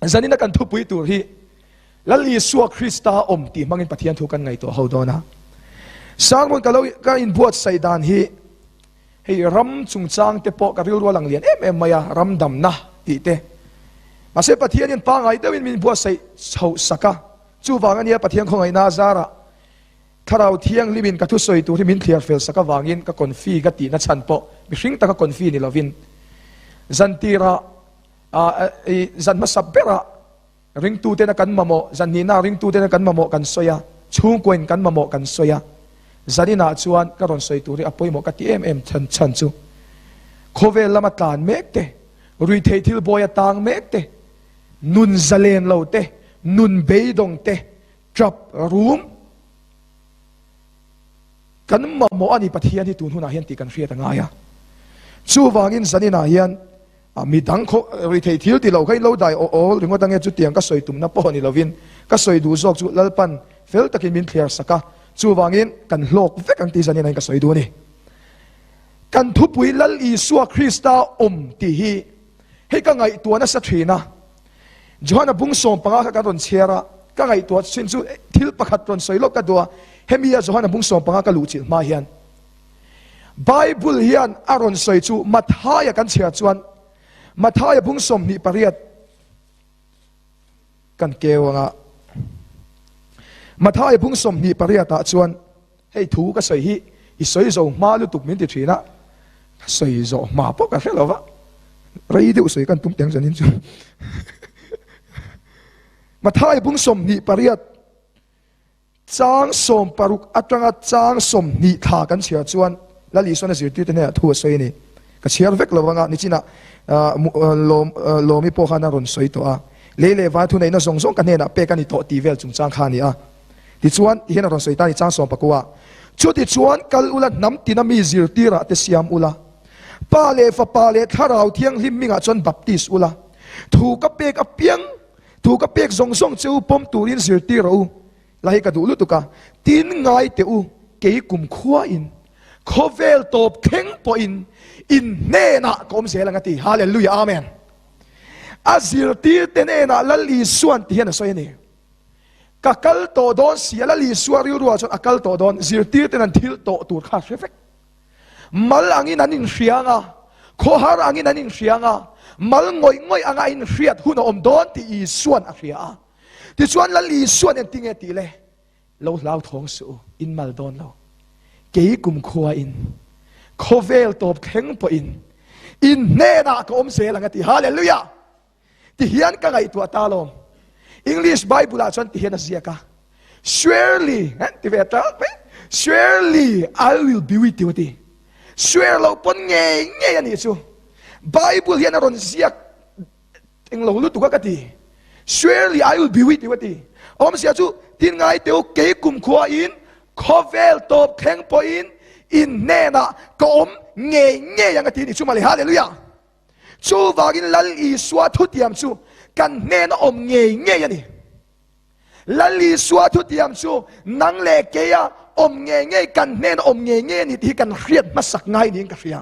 Zanina kan thupui tur hi Lal Isua Krista awm tih hmangin Pathian thu kan ngaihtuah ho dawn a. Sermon ka lo ka inbuatsaih dan hi hei ram chungchang te pawh ka rilru a lang lian em em mai a, ram damna tih te. Mahse Pathian hian pangngai deuhin min buatsaih chhoh sak a, chuvang ania Pathian khawngaihna a zarah Thlarau Thianghlimin ka thusawi tur hi min thliar fel sak avangin ka confi ka tihna chhan pawh mihring taka confi ni lovin zantira zan hmasa berah ringtutena kan mamawh, zan hnihna ringtutena kan mamawh kan sawi a, chhungkuain kan mamawh kan sawi a, zaninah chuan ka rawn sawi tur hi a pawimawh ka ti em em chhan chhan chu khawvel lama tlan mek te, ruihtheih thil bawia tang mek te, nun zalen lo te, nun beidawng te, Trap rum kan mamawh a ni Pathian hi tun hunah hian tih kan hriat a ngai a. Chuvangin zaninah hian midang khaw rithei thil ti lo kha in lo dai aw aw ringawt ange chutiang ka sawi tumna pawh ni lovin ka sawi duh zawk chu Lalpan fel takin min thliar sak a, chuvangin kan hlawk vek ang tih zaninah hian ka sawi duh a ni. Kan thupui Lal Isua Krista awm tih hi hei ka ngaihtuah nasa thin a. Johana bung 15 kha kan rawn chhiar a, ka ngaihtuah chin chu thil pakhat rawn sawi lawk ka duh a, hemi a Johana bung 15 ka luh chilh hma hian Bible hian a rawn sawi chu Mathaia kan chhiar chuan Mathaia bung 28 kan keu anga Mathaia bung 28 ah chuan hei thu ka sawi hi i sawi zo hma lutuk min ti thin a, ka sawi zawh hma pawh ka hre lo va, rei deuh sawi kan tum teng zanin chu. Mathai bung 28 chang 60 atanga chang 20 thla kan chhiar chuan Lal Isuan a zirtirte hnenah thu a sawi a ni. Ka chhiar vek lo anga nichinah Lawmi pawh khan a rawn sawi tawh a, lei leh van thuneihna zawng zawng ka hnenah pek a ni tawh tih vel chungchang kha a ni a. Tichuan, ti hian a rawn sawi ta a ni, chang 19. Chutichuan, kal ula hnam tina mi zirtirah te siam ula, Pa leh Fapa leh Thlarau Thianghlim mingah chuan baptis ula, thu ka pek apiang, thu ka pek zawng zawng che u pawm turin zirtir rawh u. La hi ka duh lutuk a, tin ngai teh u, kei kum khuain, khawvel tawp thleng pawhin in hnenah ka awm zel ang a ti. Hallelujah, Amen. A zirtirte hnenah Lal Isuan ti hian a sawi a ni. Ka kal tawh dawn si a, Lal Isua rilruah chuan a kal tawh dawn, zirtirten an thil tawh tur kha a hre vek. Mal angin an inhria ang a, khawhar angin an inhria ang a, mal ngawih ngawih anga a inhriat hun a awm dawn tih Isuan a hria a. Tichuan Lal Isuan engtinge tih le? Lo hlauthawng suh u, in mal dawn lo. Kei kumkhuain, khawvel tawp thleng pawhin in hnenah ka awm zel ang a ti. Hallelujah! Ti hian ka ngaihtuah ta alawm. English Bible ah chuan ti hian a ziak a, Surely, eh, ti ve ta mai, Surely I will be with you a ti. Swear lo pawn ngei ngei a nih chu. Bible hian a rawn ziak englo lutuk a ka ti. Surely I will be with you a ti. Awmzia chu tin ngai teu kei kumkhua in khawvel tawp thleng pawhin in hnenah ka awm ngei ngei ang a ti ni chu mawle. Hallelujah! Chuvangin Lal Isua thutiam chu kan hnena awm ngei ngei a ni. Lal Isua thutiam chu nang leh keia awm ngei ngei, kan hnena awm ngei ngei a ni tih hi kan hriat hmasak ngai niin ka hria.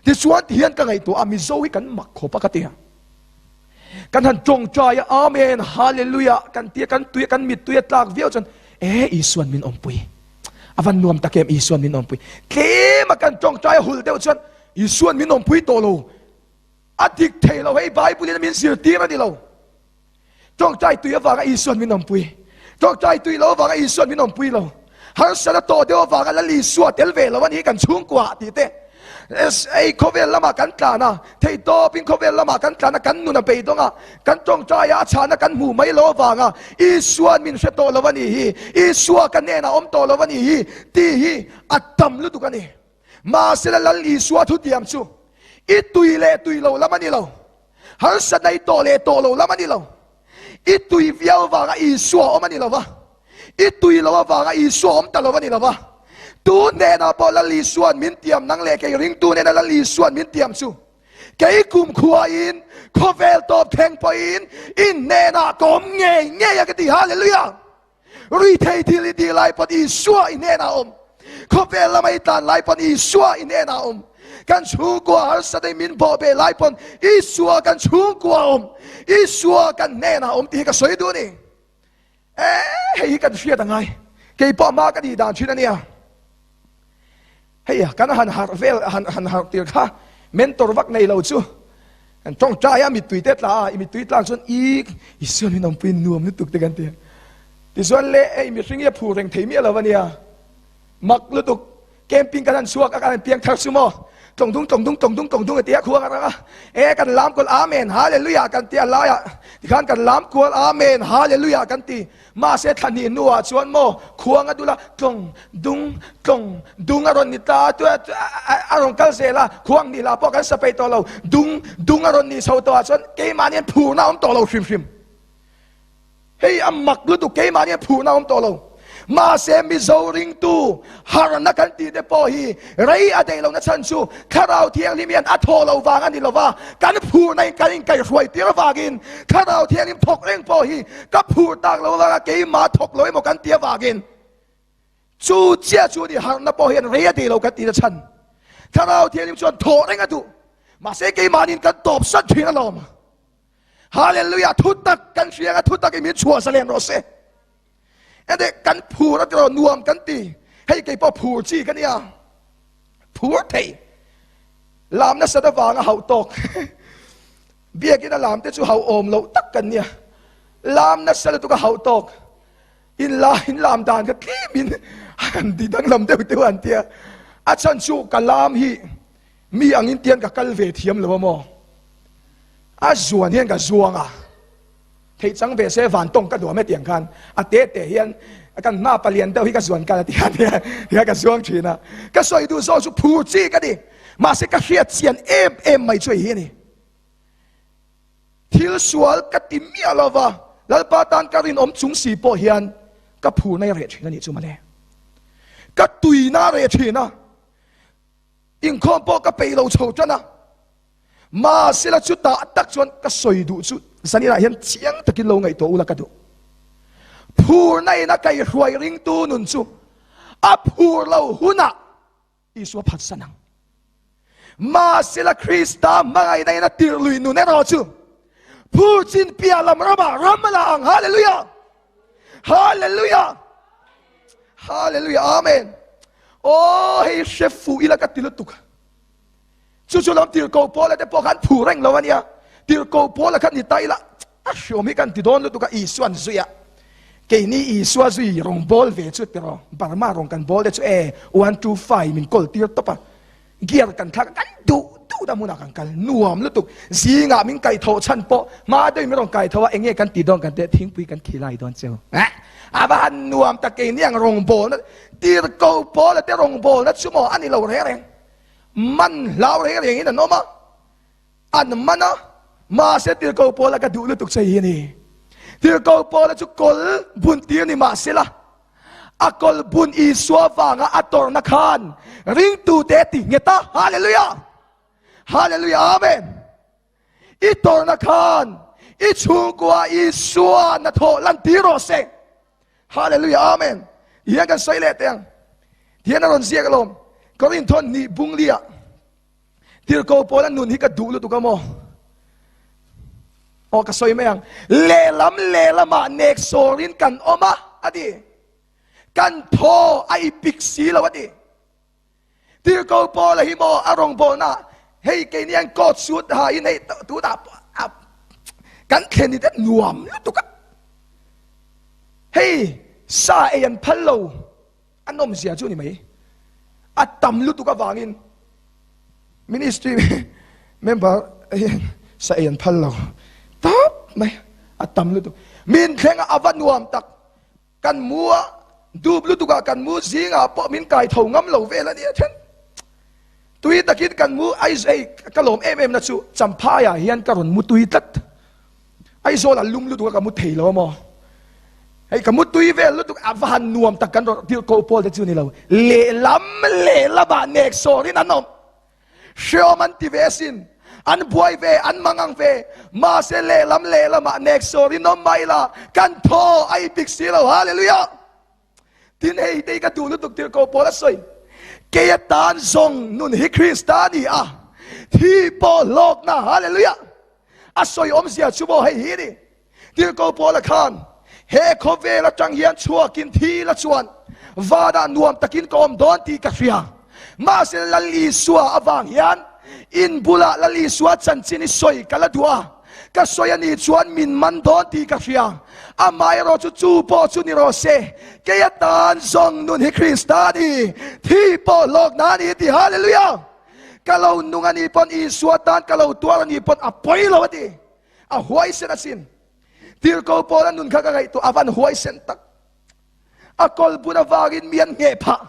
Tichuan ti hian ka ngaihtuah a, Mizo hi kan mak khawp a ka ti a. Kan han tawngtai a, Amen, Hallelujah kan ti a, kan tui a, kan mittui a tlak viau chuan, E, Isuan min awmpui. A van nuam tak em, Isuan min awmpui. Tlem a kan tawngtai a hul deuh chuan, Isuan min awmpui tawh lo. A dik thei lo, hei Bible in a min zirtir a ni lo. Tawngtai tui avanga Isuan min awmpui. Tawngtai tui lo avanga Isuan min awmpui lo. Harsat a tawh deuh avanga Lal Isua tel ve lo a ni kan chhungkua tih te. Ei khawvel lamah kan tlan a, thei tawpin khawvel lamah kan tlan a, kan nun a beidawng a, kan tawngtai a, a chhahna kan hmuh mai lo avanga Isuan min hre tawh lo a ni hi, Isua ka hnenah awm tawh lo a ni hi tih hi a tam lutuk a ni. Mahsela Lal Isua thutiam chu i tui leh tui lo lam a ni lo, harsatna i tawh leh tawh lo lam a ni lo, i tui viau vanga Isua awm a ni lo va, i tui lo avanga Isua awm ta lo a ni lo va. Tu hnenah pawh Lal Isua'n min tiam nang leh kei ringtu hnena Lal Isua'n min tiam chu kei kumkhuain khawvel tawp thleng pawhin i hnenah ka awm ngei ngei a ka ti. Hallelujah! Rui thei thil i tih lai pawn Isua i hnenah awm. Khawvel lama i tlan lai pawn Isua i hnenah awm. Kan chhungkua harsa te min bawh beh lai pawn Isua kan chhungkua awm, Isua kan hnenah awm tih hi ka sawi duh a ni. E, hei hi kan hriat a ngai. Kei pawh hma ka tih dan thin a nia. Hei kan han harh vel, han han harh tir kha mentor vak nei lo chu kan tawngtai a, mittui te tla a, i mittui tlak chuan i Isua min awmpui nuam lutuk te kan ti. Tichuan le hei mihring hi a phur reng thei miah lo a nia. Mak lutuk. Camping kan han chhuak a, kan han piang thar chu maw? Tlawng dung, tlawng dung, tlawng dung, tlawng dung a ti a, khuang a rang a. E, kan lam kual Amen, Hallelujah kan ti a laiah tikhan kan lam kual Amen, Hallelujah kan ti. Mahse thla hnih hnuah chuan maw khuang a dul a, tlawng dung, tlawng dung a rawn ni ta a, a rawn kal zel a, khuang hnih lah pawh kan sa peih tawh lo, dung, dung a rawn nih chho tawh ah chuan keimahni an phurna a awm tawh lo hrim hrim. Hei a mak lutuk keimahni a phurna a awm tawh lo. Mahse Mizo ringtu harna kan tih te pawh hi rei a deih lohna chhan chu Thlarau Thianghlim hian a thawh loh vang a ni lova, kan phurna in kan inkaihhruai tir avangin Thlarau Thianghlim thawk reng pawh hi ka phur tak lo avanga keimah thawk lo emaw kan ti avangin chu chiah chu ni harna pawh hian rei a deih lo kan tihna chhan. Thlarau Thianghlim chuan thawh reng a duh. Mahse keimahniin kan tawpsan thin alawm. Hallelujah thutak kan hria nga thutak in min chhuah zalen rawh se. Ede kan phur a tiraw nuam kan ti. Hei kei pawh phur chi ka nia. Phur thei. Lam nasat avanga hauh tawk. Biakin a lam te chu hauh awm loh tak kan nia. Lam nasa lutuk a hauh tawk. In la in lam dan kha tlem in han ti danglam deuh deuh an tia. A chhan chu ka lam hi Mi angin tian ka kal ve thiam lo a maw? A zuan hian ka zuang a, theih chang ve se van tawng ka duam e tiang khan a te te hian kan hma palian deuh hi ka zuan kal a ti khan hian ka zuang thin a. Ka sawi duh zawk chu phur chi ka ni, mahse ka hriat chian em em mai chu hei hi a ni. Thil sual ka ti miah lo va, Lalpa tan ka rinawm chung si pawh hian ka phurna i reh thin a nih chu mawle. Ka tuina a reh thin a. Inkhawm pawh ka peih lo chho tan a, mahsela chutah tak chuan ka sawi duh chu zaninah hian chiang takin lo ngaihtuah ula ka duh. Phurna in a kaihhruai ringtu nun chu a phur lo hunah Isua phatsan ang. Mahsela Krista hmangaihna in a tirh lui nun erawh chu phur chin piah lam ramah ram a la ang. Hallelujah! Hallelujah! Hallelujah! Amen! Aw hei hre fuh ila ka ti lutuk. Chu chu lam tirhkoh Paula te pawh khan phu reng lo a nia. Tirhkoh Paula khan ni ta ila a hriawm hi kan ti dawn lutuk a Isua an zui a. Keini Isua zui rawn bawl ve chu tiraw Burma rawn kan bawl te chu e 1 2 5 min kawl tir tawp a. Gear kan thlak a kan duh duh ta hmunah kan kal nuam lutuk. Zingah min kai tho chhan pawh hma deuhin min rawn kai tho a enge kan ti dawn kan teh thingpui kan khilai dawn cheu. A va han nuam tak keini ang rawngbawlna Tirhkoh Paula te rawngbawlna chu maw a ni lo reng reng. Man hlau reng rengin an awm a, an man a, mahse Tirhkoh Paula ka duh lutuk che hi a ni. Tirhkoh Paula chu kawl bun tir ni mahsela, a kawl bun Isua vanga a tawrhna khan ringtute a ti nghet a. Hallelujah! Hallelujah! Amen! I tawrhna khan i chhungkua Isua hnathawh lan tir rawh se. Hallelujah Amen. Hian kan sawi leh teh ang. Tihian a rawn ziak alawm. Korinthon hnih bunglia tirhkoh pawl a nun hi ka duh lutuk a maw? Aw ka sawi mai ang. Lehlam lehlamah nek sawrin kan awm a a ti. Kan thaw a ipik si lo a ti. Tirhkoh Paula hi maw a rawngbawlna hei keini an coat suit ha in hei tunah kan thlen hi te nuam lutuk a hei sa ei an phal lo a nawmzia chu ni mai a tam lutuk avangin ministry member sa ei an phal lo tawp mai a tam lutuk min thleng a va nuam tak Kan mu a, dup lutuk ah kan mu zingah pawh min kai tho ngam lo vel a nia then. Tui takin kan mu Aizawl hei ka lawm em em na chu Champhai ah hian ka rawn mu tui tlat. Aizawl ah lum lutuk a ka mu thei lo a maw. Hei ka mu tui vel lutuk a va han nuam tak kan rawn tirh ko pawl te chu ni lo. Lehlam lehlam ah nek sawr in an awm. Hreawm an ti ve asin. An buai ve, an mangang ve. Mahse lehlam lehlamah neksawr in awm mai la, kan thaw a ipik si lo. Hallelujah! Tin hei te hi ka duh lutuk tirhkoh pawl a sawi. Kei atan zawng nun hi Krista a ni a, thi pawh hlawkna, Hallelujah! A sawi awmzia chu maw hei hi ni. Tirhkoh Paula khan, He khawvel atang hian chhuakin thi la chuan vanah nuam takin ka awm dawn tih ka hria. Mahse Lal Isua avang hian in bulah Lal Isua chanchin i sawi ka la duh a, ka sawi a nih chuan min man dawn tih ka hria. Amaherawh chu chu pawh chu ni rawh se, kei atan zawng nun hi Krista a ni, thi pawh hlawkna a ni ti. Hallelujah! Ka lo nung a nih pawn Isua tan ka lo tuar a nih pawn a pawi lo a ti. A huaisen asin. Tirhkoh Paula nun kha ka ngaihtuah a van huaisen tak. A kawlbun avangin mi an ngheh phah.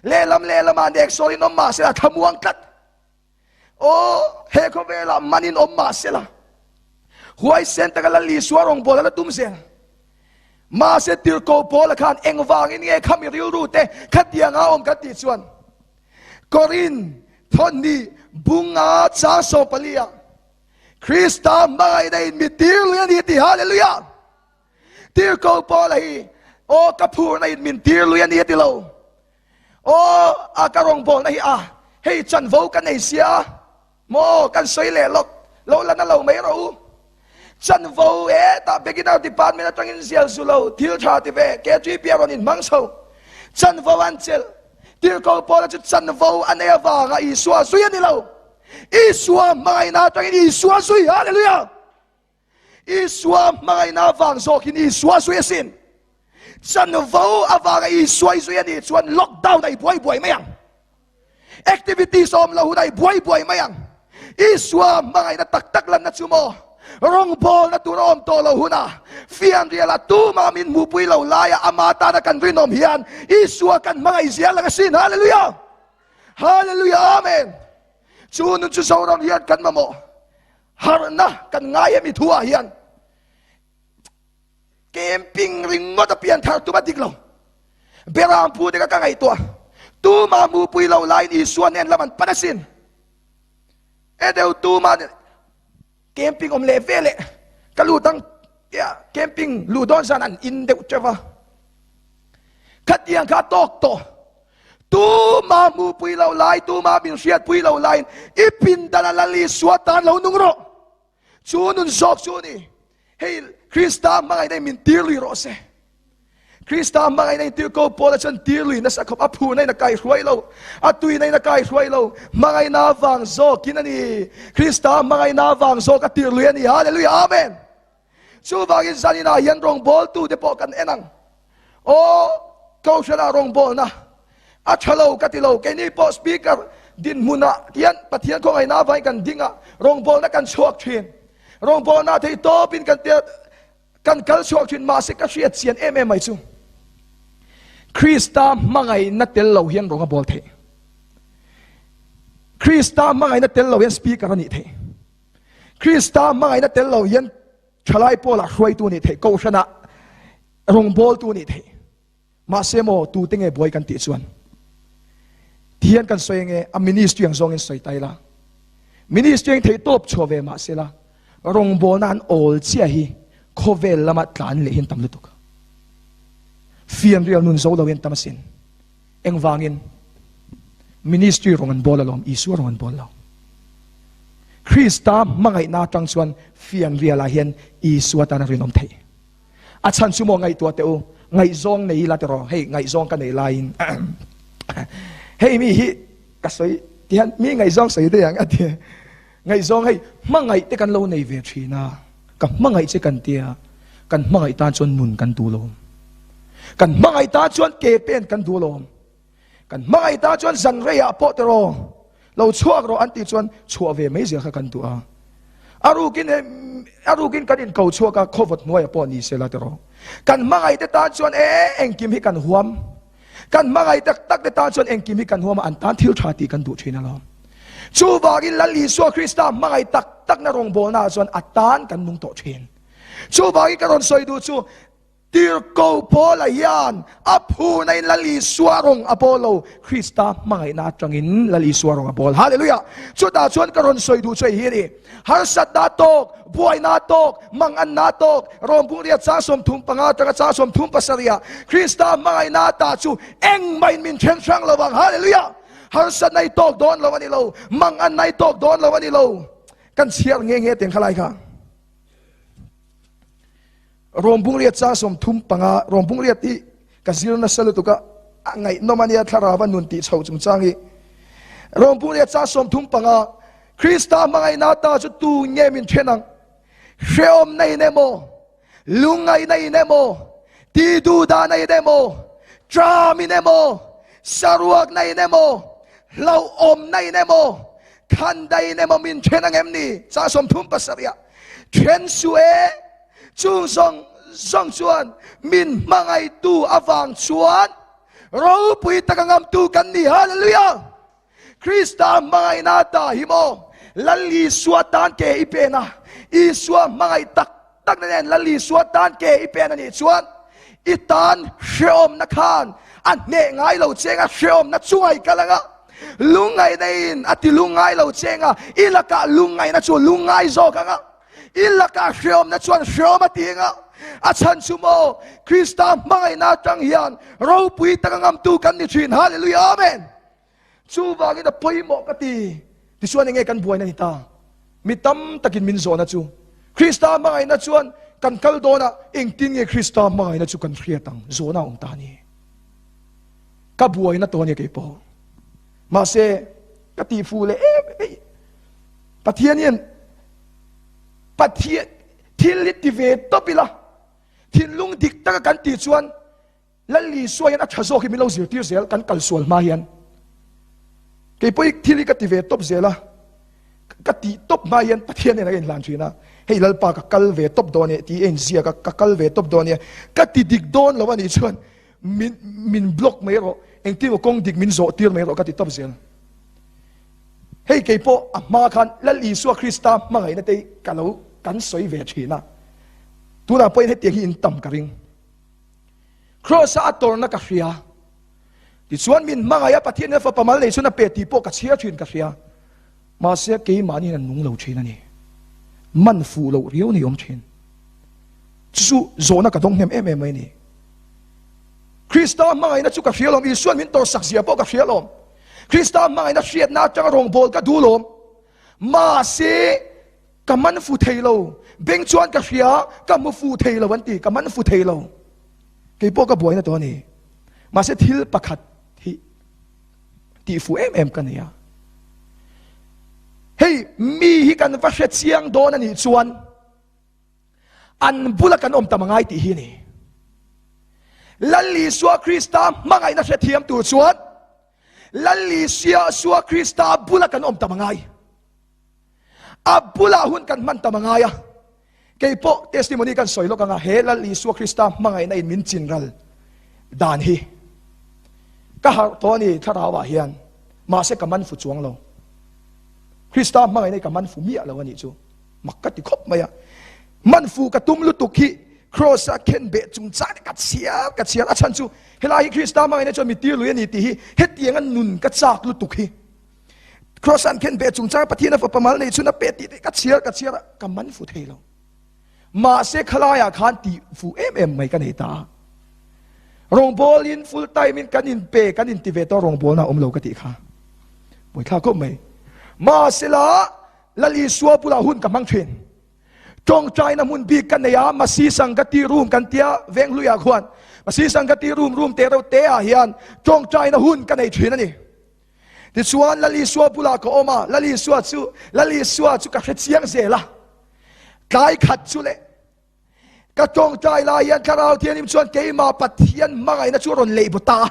Lehlam lehlamah neksawiin awm mahse a thlamuang tlat. Aw, he khawvelah manin awm mahsela huaisen taka Lal Isua rawngbâwl a la tum zel. Mahse Tirhkoh Paula khan engvangin nge khami rilru te khatianga awm kan tih chuan Korin thawhni bunga chang 14 ah Krista hmangaihna in mi tir lui a ni tih Hallelujah! Tirhkoh Paula hi aw ka phurna in min tir lui a ni a ti lo. Aw a ka rawngbawlna hi a hei chanvo ka nei sia maw kan sawi leh lawk lo la na lo mai rawh u. Chanvo e tah beginner department atangin zial zu lo thil tha ti ve KGP a rawn inhmang chho. Chanvo an chelh. Tirhkoh Paula chu chanvo a nei avanga Isua zui a ni lo. Isua hmangaihna atangin Isua zui, Hallelujah! Isua hmangaihna avang zawkin Isua zui asin. Chanvo avanga Isua i zui a nih chuan lockdown a i buai buai mai ang. Activities awm lo hun a i buai buai mai ang. Isua hmangaihna tak tak lanna chu maw rawngbawlna tur a awm tawh lo huna fianriala tuma min hmuhpui lo laia ama tana kan rinawm hian Isua kan hmangaih zia lang asin. Hallelujah! Hallelujah! Amen! Chu nun chu Zoram hian kan mamawh harhna kan ngai em i thu ah hian camping ringawt a pian thar tum a dik lo. Beram pu te kha ka ngaihtuah tuma mupui lo laiin Isua nen lam an pan asin. E deuh tuma camping awm leh ve leh ka lut ang tia camping luh dawn zan an in deuh teuh va. Khatiang kha tawk tawh. Tuma hmuhpui lo lai, tuma min hriatpui lo laiin i pindan a Lal Isua tan lo nung rawh. Chu nun zawk chu ni. Hei Krista hmangaihna in min tir lui rawh se. Krista hmangaihna in tir ko Paula chuan tir lui nasa khawp a phurna in a kai hruai lo, a tuina in a kai hruai lo, hmangaihna vang zawkin a ni. Krista hmangaihna vang zawk a tir lui a ni. Hallelujah, Amen. Chuvangin zaninah hian rawngbawltute pawh kan en ang. Aw, Kohhranah rawngbawlna a tha lo ka ti lo. Keini pawh Speaker dinhmunah hian Pathian khawngaihna avangin kan ding a, rawngbawlna kan chhuak thin. Rawngbawlna thei tawpin kan tia kan kal chhuak thin mahse ka hriat chian em em mai chu Krista hmangaihna tel lo hian rawng a bawl theih. Krista hmangaihna tel lo hian Speaker a nih theih. Krista hmangaihna tel lo hian thalai pawlah hruaitu nih theih, kohhranah rawngbawltu nih theih. Mahse maw tute nge buai kan tih chuan tihian kan sawi ange a ministry ang zawngin sawi ta ila. Ministry ang theih tawp chhuah ve mahse la rawngbawlna an awl chiah hi khawvel lama tlan leh hian tam lutuk. Fianrial nun zo lo hian tam asin. Engvangin? Ministry rawng an bawl alawm, Isua rawng an bawl lo. Krista hmangaihna atang chuan fianrialah hian Isua tan a rinawm theih. A chhan chu maw ngaihtuah teh u, ngaihzawng nei ila tiraw, hei ngaihzawng ka nei laiin hei mi hi ka sawi tihian mi ngaihzawng sawi daih ang a ti. Ngaihzawng hei hmangaih te kan lo nei ve thin a, ka hmangaih che kan tia, kan hmangaih tan chuan nun kan duh lo. Kan hmangaih tan chuan ke pen kan duh lo. Kan hmangaih tan chuan zan reiah pawh tiraw lo chhuak rawh an tih chuan chhuah ve mai zel kha kan duh a. A rukin a rukin kan inko chhuak a, khawvawt hnuaiah pawh ni sela tiraw. Kan hmangaih te tan chuan e engkim hi kan huam. Kan hmangaih tak tak te tan chuan engkim hi kan huam a, an tan thil tha tih kan duh thin alawm. Chuvangin Lal Isua Krista hmangaih tak takna rawngbawlnaah chuan a tan kan nung tawh thin. Chuvangin ka rawn sawi duh chu. Tirhkoh Paula hian a phurna in Lal Isua rawng a bawl lo, Krista hmangaihna atangin Lal Isua rawng a bawl. Hallelujah! Chutah chuan ka rawn sawi duh chu hei hi a ni, Harsatna tawk, buaina tawk, manganna tawk, Rawmbung riat chang 35 atanga chang 37 ah Krista hmangaihna ta chu engmah in min then hrang lo ang. Hallelujah! Harsatna i tawk dawn lo a ni lo, manganna i tawk dawn lo a ni lo. Kan chhiar nghe nghe teng khalai kha. Rawmbung riat chang 35, Rawmbung riat hi ka zir nasa lutuk a, a ngaihnawm a nia thlarau a nun tih chho chungchang hi. Rawmbung riat chang 35, Krista hmangaihna ta chu tu nge min then ang? Hrehawmna in emaw, lungngaihna in emaw, tihduhdahna in emaw, tram in emaw, saruakna in emaw, hlauhawmna in emaw, khandai in emaw min then ang em ni? Chang 37 ah, Then suh e, chung zawng zawng chuan min hmangaihtu avang chuan ropui taka ngamtu kan ni. Hallelujah! Krista hmangaihna ta hi maw Lal Isua tan ke i pen a, Isua hmangaih tak tak na nen Lal Isua tan ke i pen a nih chuan i tan hrehawmna khan a hneh ngai lo cheng a, hrehawmna chunga i kal ang a, lungngaihna in a ti lungngai lo cheng a, i lakah lungngaihna chu lungngai zawk ang a, i lakah hrehawmna chuan hrehawm a ti ang a, a chhan chu maw Krista hmangaihna atang hian ropui taka ngamtu kan ni thin. Hallelujah, Amen. Chuvangin a pawimawh ka ti. Tichuan enge kan buaina ni ta? Mi tam takin min zawhna chu Krista hmangaihna chuan kan kal dawn a, engtin nge Krista hmangaihna chu kan hriat ang? Zawhna a awm ta a ni. Ka buaina tawh a nia kei pawh. Mahse, ka tih fuh leh em em. Pathian hian Pathian thil hi ti ve tawp ila, thinlung dik taka kan tih chuan Lal Isua hian a tha zawk hi min lo zirtir zel kan kal sual hma hian. Kei pawh hi thil hi ka ti ve tawp zel a, ka tih tawp hma hian Pathian nen a inhlan thin a, hei Lalpa ka kal ve tawp dawn e tih a inziak a, ka kal ve tawp dawn e, ka ti dik dawn lo a nih chuan min min block mai rawh, engtin emaw kawng dik min zawh tir mai rawh ka ti tawp zel. Hei kei pawh a hma khan Lal Isua Krista hmangaihna te hi ka lo kan sawi ve thin a, tunah pawhin hetiang hi in tam ka ring. Kraws-a a tawrhna ka hria. Tichuan min hmangaih a, Pathian hian fapa mal nei chhun a pe tih pawh ka chhiar thin ka hria. Mahse keimahni hian a nung lo thin a ni. Man fuh loh riau ni awm thin. Chu chu zawhna ka dawng hnem em em mai a ni. Krista hmangaihna chu ka hria lawm, Isuan min tawrhsak zia pawh ka hria lawm. Krista hmangaihna hriatna atanga rawngbâwl ka duh lawm. Mahse Ka man fu thei lo, beng chuan ka hria, ka hmu fu thei lo an ti, ka man fu thei lo. Kei pawh ka buaina tawh a ni. Mahse thil pakhat hi tih fu em em ka nei a. Hei mi hi kan va hre chiang dawn a nih chuan an bula kan awm tam a ngai tih hi a ni. Lal Isua Krista hmangaihna hrethiam tur chuan Lal Isua Krista bula kan awm tam a ngai. A bulah hun kan hman tam a ngai a. Kei pawh testimony kan sawi lawk anga he Lal Isua Krista hmangaihna in min chin ral dan hi ka harh tawh a ni thlarau ah hian mahse ka man fu chuang lo. Krista hmangaihna hi ka man fu miah lo a nih chu mak ka ti khawp mai a. Man fu ka tum lutuk hi Kross a khen beh chung chang ka chhiar ka chhiar a chhan chu helai hi Krista hmangaihna chuan mi tir lui a ni tih hi hetiang a nun ka chak lutuk hi Kross an khen beh chung chang Pathian a fapa mal nei chhun a pe tih te ka chhiar ka chhiar a ka man fu thei lo. Mahse khalaiah khan tih fu em em mai ka nei ta a. Rawngbâwl in full time in kan in pe kan in ti ve tawh rawngbâwlna a awm lo ka tih kha. Buaithlak khawp mai. Mahsela Lal Isua bulah hun ka hmang thin. Tawngtaina hmun bik ka nei a, Masi Sangati room kan tia Venghluiah khuan Masi Sangati room room te reuh te ah hian tawngtaina hun ka nei thin a ni. Tichuan Lal Isua bulah ka awm a, Lal Isua chu Lal Isua chu ka hre chiang zel a. Tlai khat chu le ka tawngtai lai hian Thlarau Thianghlim chuan keimah Pathian hmangaihna chu a rawn lei baw ta a.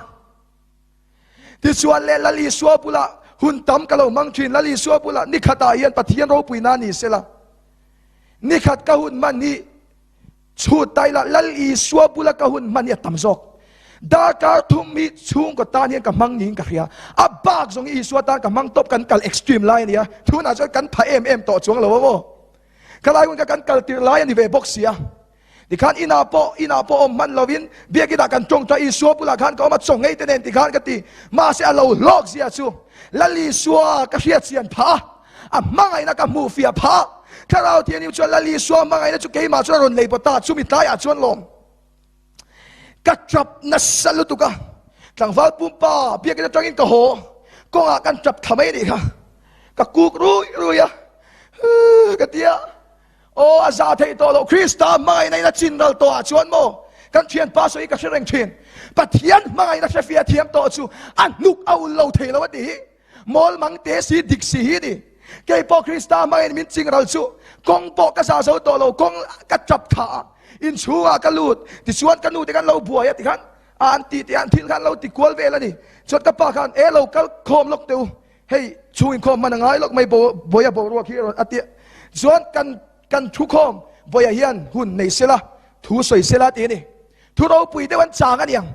Tichuan le Lal Isua bulah hun tam ka lo hmang thin, Lal Isua bulah nikhatah hian Pathian ropuina ni sela. Nikhat ka hun hman hi Chhut ta ila Lal Isua bula ka hun hman hi a tam zawk. Darkar thum hi chhungkaw tan hian ka hmang niin ka hria. A bak zawng hi Isua tan ka hmang tawp kan kal extreme lai a nia. Tunah chuan kan pha em em tawh chuang lo a maw. Khalai hun kha kan kal tirh lai a ni ve bawk sia. Tikhan inah pawh, inah pawh awm hman lovin biakinah kan tawngtai Isua bulah khan ka awm a, chaw ngei te nen tikhan ka ti. Mahse a lo hlawk zia chu Lal Isua ka hriat chian phah a, a hmangaihna ka hmuh fiah phah a. Thlarau Thianghlim chuan Lal Isua hmangaihna chu keimah chuan a rawn lei pawt ta, chumi tlaiah chuan lawm ka tap nasa lutuk a, tlangval pumpa biakin atangin ka haw, kawngah kan tap thla mai a nih kha, ka kuk rui rui a, ka ti a. Aw, a za theih tawh loh. Krista hmangaihna in a chin ral tawh ah chuan maw kan thianpa sawi ka hre reng thin. Pathian hmangaihna hre fia thiam tawh chu a hnuk a ul lo thei lo a ti hi. Mawl mang te si dik si hi ni. Kei pawh Krista hmangaihna min ching ral chu kawng pawh ka za zo tawh lo, kawng ka tap tha a, inchhung ah ka lut. Tichuan ka nu te khan lo buai a tikhan an ti tih an thil khan lo ti kual vel a ni. Chuan ka pa khan e lo kal khawm lawk teh u. Hei chhung inkhawm hman a ngai lawk mai Bawia boruak hi a rawn a tia chuan kan kan thu khawm Bawia hian hun nei sela thu sawi sela tih a ni. Thu ropui deuh an chang a niang.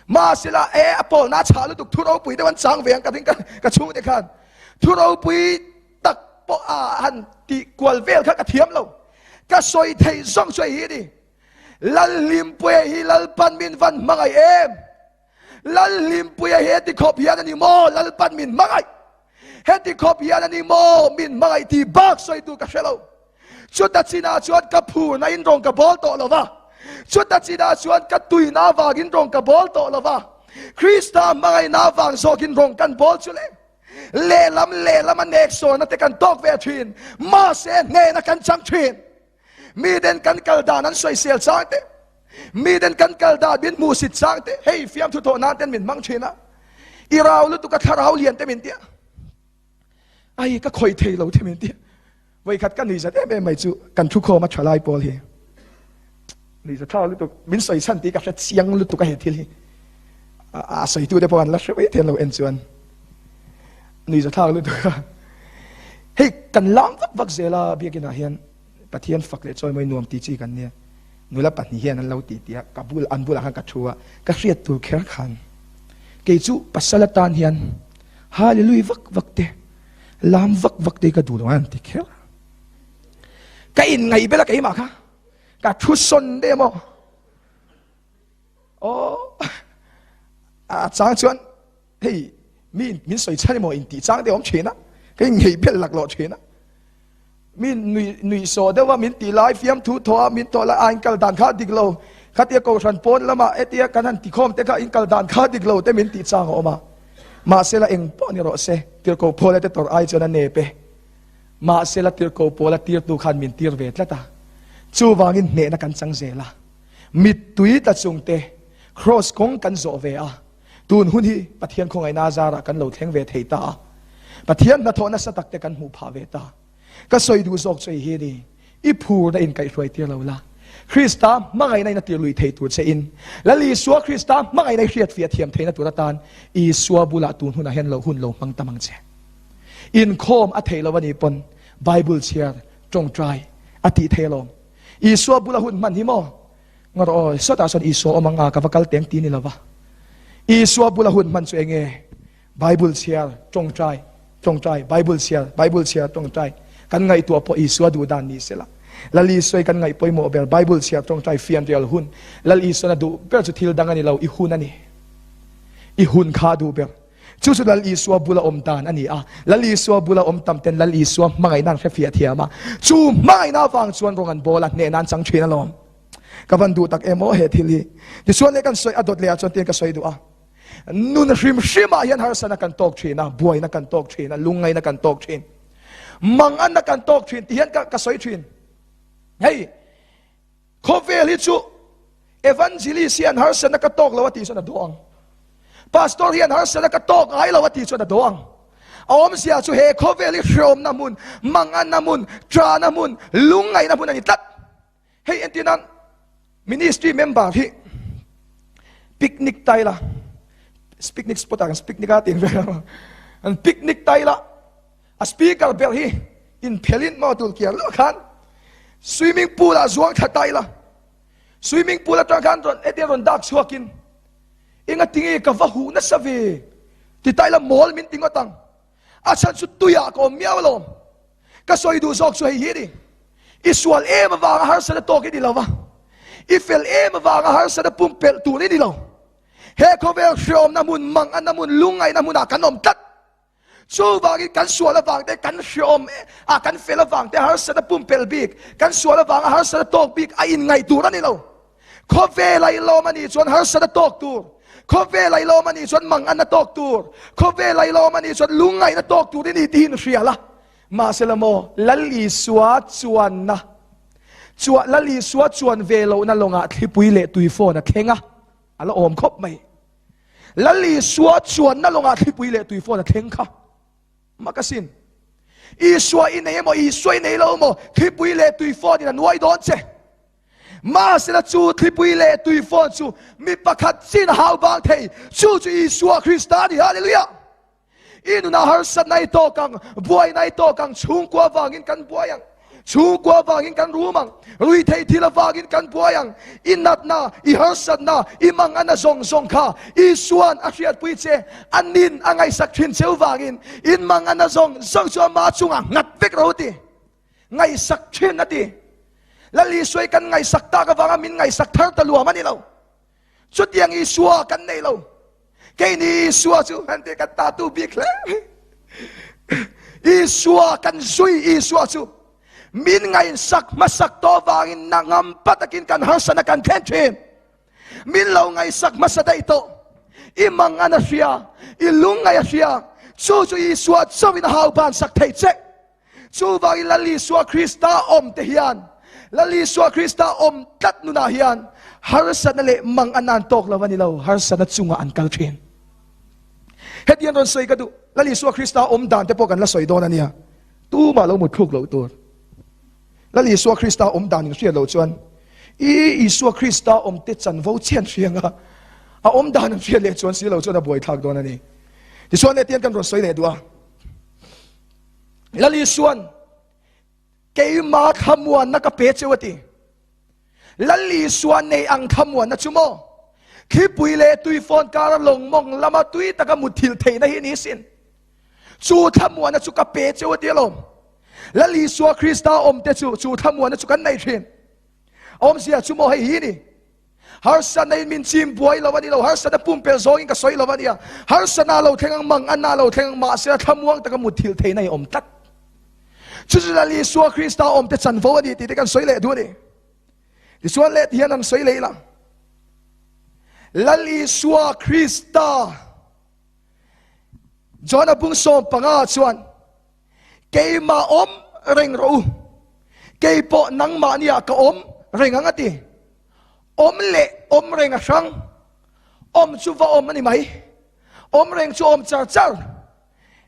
Mahsela e a pawlna a chhah lutuk thu ropui deuh an chang ve ang ka ring ka chhungte khan thu ropui tak pawh a han tih kual vel kha ka thiam lo. Ka sawi theih zawng chu hei hi a ni. Lalhlimpuia hi Lalpan min van hmangaih em? Lalhlimpuia heti khawp hian a ni maw Lalpan min hmangaih? Heti khawp hian a ni maw min hmangaih tih bak sawitu ka hre lo. Chuta chinah chuan ka phurna in rawng ka bawl tawh lo va, chuta chinah chuan ka tuina avangin rawng ka bawl tawh lo va, Krista hmangaihna avang zawkin rawng kan bawl chu le. Lehlam lehlam a nek sawrna te kan tawk ve thin, mahse hnehna kan chang thin. Mi den kan kal dan an sawisel chang te, mi den kan kal dan min hmuhsit chang te, hei fiamthu thawh nan ten min hmang thin a, i rau lutuk a thlarau lian te min tia, ai ka khawih thei lo te min tia. Vawikhat ka nuihzat em em mai chu kan thu khawm a tha lai pawl hi nuihzat thlak lutuk min sawi chhan tih ka hre chiang lutuk a he thil hi a sawitu te pawh an la hre mai thei lo en chuan nuihzat thlak lutuk a. Hei kan lam vak vak zel a biakin ah hian Pathian fak leh chawi mawi nuam ti chi kan nia. Nula pahnih hian an lo ti ti a, ka bul an bulah khan ka thu a, ka hriat tur kher khan kei chu pasal atan hian Hallelui vak vak te, lam vak vak te ka duh lo an ti kher. Ka in ngaih bel a keimah kha ka thu sawn deuh maw. Aw a chang chuan hei mi min sawi chhan emaw in tih chang te awm thin a, ka in ngei bel lak lawh thin a. Mi nui nui saw deuh a min tih lai fiam thu thaw a min tawh lai a in kal dan kha dik lo khatia kohhran pawn lama hetia kan han ti khawm te kha in kal dan kha dik lo te min tih chang a awm a. Mahse la eng pawh ni rawh se tirhkoh Paula te tawrh ai chuan a nep e. Mahse la tirhkoh Paula tirtu khan min tir ve tlat a, chuvangin hnehna kan chang zel a. Mittui tla chungte Kraws kawng kan zawh ve a, tun hun hi Pathian khawngaihna zarah kan lo thleng ve thei ta a, Pathian hnathawh nasa takte kan hmuh phah ve ta. Ka sawi duh zawk chu hei hi a ni, i phurna in kaihhruai tir lo la, Krista hmangaihna in a tir lui thei tur che in, Lal Isua Krista hmangaihna i hriatfiah thiam theihna tur atan Isua bulah tun hunah hian lo hun lo hmang tam ang che. Inkhawm a theih lo a nih pawn Bible chhiar, tawngtai a tih thei alawm. Isua bula hun hman hi maw? Nga rawh aw, sawtah sawn Isua awm anga ka va kal teng ti ni lova. Isua bula hun hman chu enge? Bible chhiar, tawngtai, tawngtai, Bible chhiar, Bible chhiar, tawngtai. Kan ngaihtuah pawh Isua duh dan ni sela. Lal Isua i kan ngaih pawimawh ber, Bible chhiar, tawngtai, fianrial hun. Lal Isuan a duh ber chu thil dang a ni lo, i hun a ni. I hun kha a duh ber. Chu chu Lal Isua bula awm dan a ni a. Lal Isua bula awm tam ten Lal Isua hmangaihna an hrefiah thiam a. Chu hmangaihna avang chuan rawng an bawl a, hnehna an chang thin alawm. Ka van duh tak em aw he thil hi. Tichuan leh kan sawi a dawt leh ah chuan tiin ka sawi duh a. Nun hrim hrim ah hian harsatna kan tawk thin a, buaina kan tawk thin a, lungngaihna kan tawk thin. Manganna kan tawk thin ti hian ka ka sawi thin. Hei Khawvel hi chu Evangelist hian harsatna ka tawk lo a tih chuan a daw ang. Pastor hian harsatna ka tawk ngai lo a tih chuan a daw ang. A awmzia chu he khawvel hi hreawmna hmun, manganna hmun, ṭahna hmun, lungngaihna hmun a ni tlat. Hei entir nan ministry member hi picnic tai la, picnic spot ah kan picnic a tih vel a, an picnic tai la, A speaker ber hi inphelin maw tul kiar luah khan swimming pool ah zuang thla ta ila, swimming pool atang khan rawn hetia rawn dak chhuakin enga tinge ka va huh nasa ve ti ta ila mawl min ti ngawt ang. A chhan chu tuiah ka awm miau alawm. Ka sawi duh zawk chu hei hi a ni. I sual em avanga harsatna tawk i ni lo va. I fel em avanga harsatna pumpelh tur i ni lo. He khawvel hreawmna hmun, manganna hmun, lungngaihna hmunah kan awm tlat. Chuvangin kan sual avang te, kan hreawm a, kan fel avang te harsatna pumpelh bik, kan sual avanga harsatna tawk bik a inngaih tur a ni lo. Khawvela i lawm a nih chuan harsatna tawk tur, khawvela i lawm a nih chuan manganna tawk tur, khawvela i lawm a nih chuan lungngaihna tawk tur i ni tihin hria la. Mahsela maw, Lal Isua chuanna chua Lal Isua chuan ve lohna lawngah thlipui leh tuifawn a thleng a, a la awm khawp mai. Lal Isua chuanna lawngah thlipui leh tuifawn a thleng kha. Makasin. Isua i nei emaw, Isua i nei lo emaw, thlipui leh tuifawn in a nuai dawn che. Mahsela chu thlipui leh tuifawn chu mi pakhat chin a hau vang thei, chu chu Isua Krista a ni. Hallelujah! I nunah harsatna i tawk ang, buaina i tawk ang, chhungkua vangin kan buai ang, chhungkua vangin kan rum ang, ruihtheih thil avangin kan buai ang. I natna, i harsatna, i mangana zawng zawng kha Isua'n a hriatpui che, a nin a ngaihsak thin cheu vangin in mangana zawng zawng chu ama chungah nghat vek ro ti. Ngaihsak thin a ti. Lal Isua i kan ngaihsak tak avanga min ngaihsak thar ta luam a ni lo. Chutiang Isua kan nei lo. Keini Isua chu han ti kan tatu bik hle. Isua kan zui Isua chu min ngaihsak hmasak tawh vangin na ngam patakin kan harsana kan thlen thin. Min lo ngaihsak hmasa daih tawh. I mang an a hria, i lung ngaih a hria. Chu chu Isua chauhin a hau ban sak thei che. Chuvangin Lal Isua Krista awm te hian, Lal Isua Krista awm tlat nunah hian harsatna leh mang an an tawk lo a ni lo, harsatna chungah an kal thin. Hetiang rawn sawi ka duh, Lal Isua Krista awm dan te pawh kan la sawi dawn a nia, tumah lo mut thluk loh tur. Lal Isua Krista awm dan in hriat loh chuan i Isua Krista awm te chanvo chian hriang a, a awm dan an hriat leh chuan si lo chuan a buaithlak dawn a ni. Tichuan hetiang kan rawn sawi leh duh a. Lal Isuan keima thlamuanna ka pe cheu a ti. Lal Isua nei ang thlamuanna chu maw? Thlipui leh tuifawn kara lawng mawng lama tui taka muthilh theihna hi ni sin. Chu thlamuanna chu ka pe cheu a ti alawm. Lal Isua Krista awmte chu chu thlamuanna chu kan nei thin. Awmzia chu maw hei hi ni. Harsatna in min chim buai lo a ni lo, harsatna pumpelh zawngin ka sawi lo a nia. Harsatna a lo thleng ang, manganna a lo thleng ang, mahse a thlamuang taka mutthilh theihna i awm tlat. Chu chu Lal Isua Krista awmte chanvo a ni tih te kan sawi leh duh a ni. Tichuan leh ti hian an sawi leh ila. Lal Isua Krista John-a bung 15 chuan Keimah awm reng rawh u, kei pawh nangmahniah ka awm reng ang a ti. Awm leh awm reng a hrang, awm chu va awm a ni mai. Awm reng chu awm char char.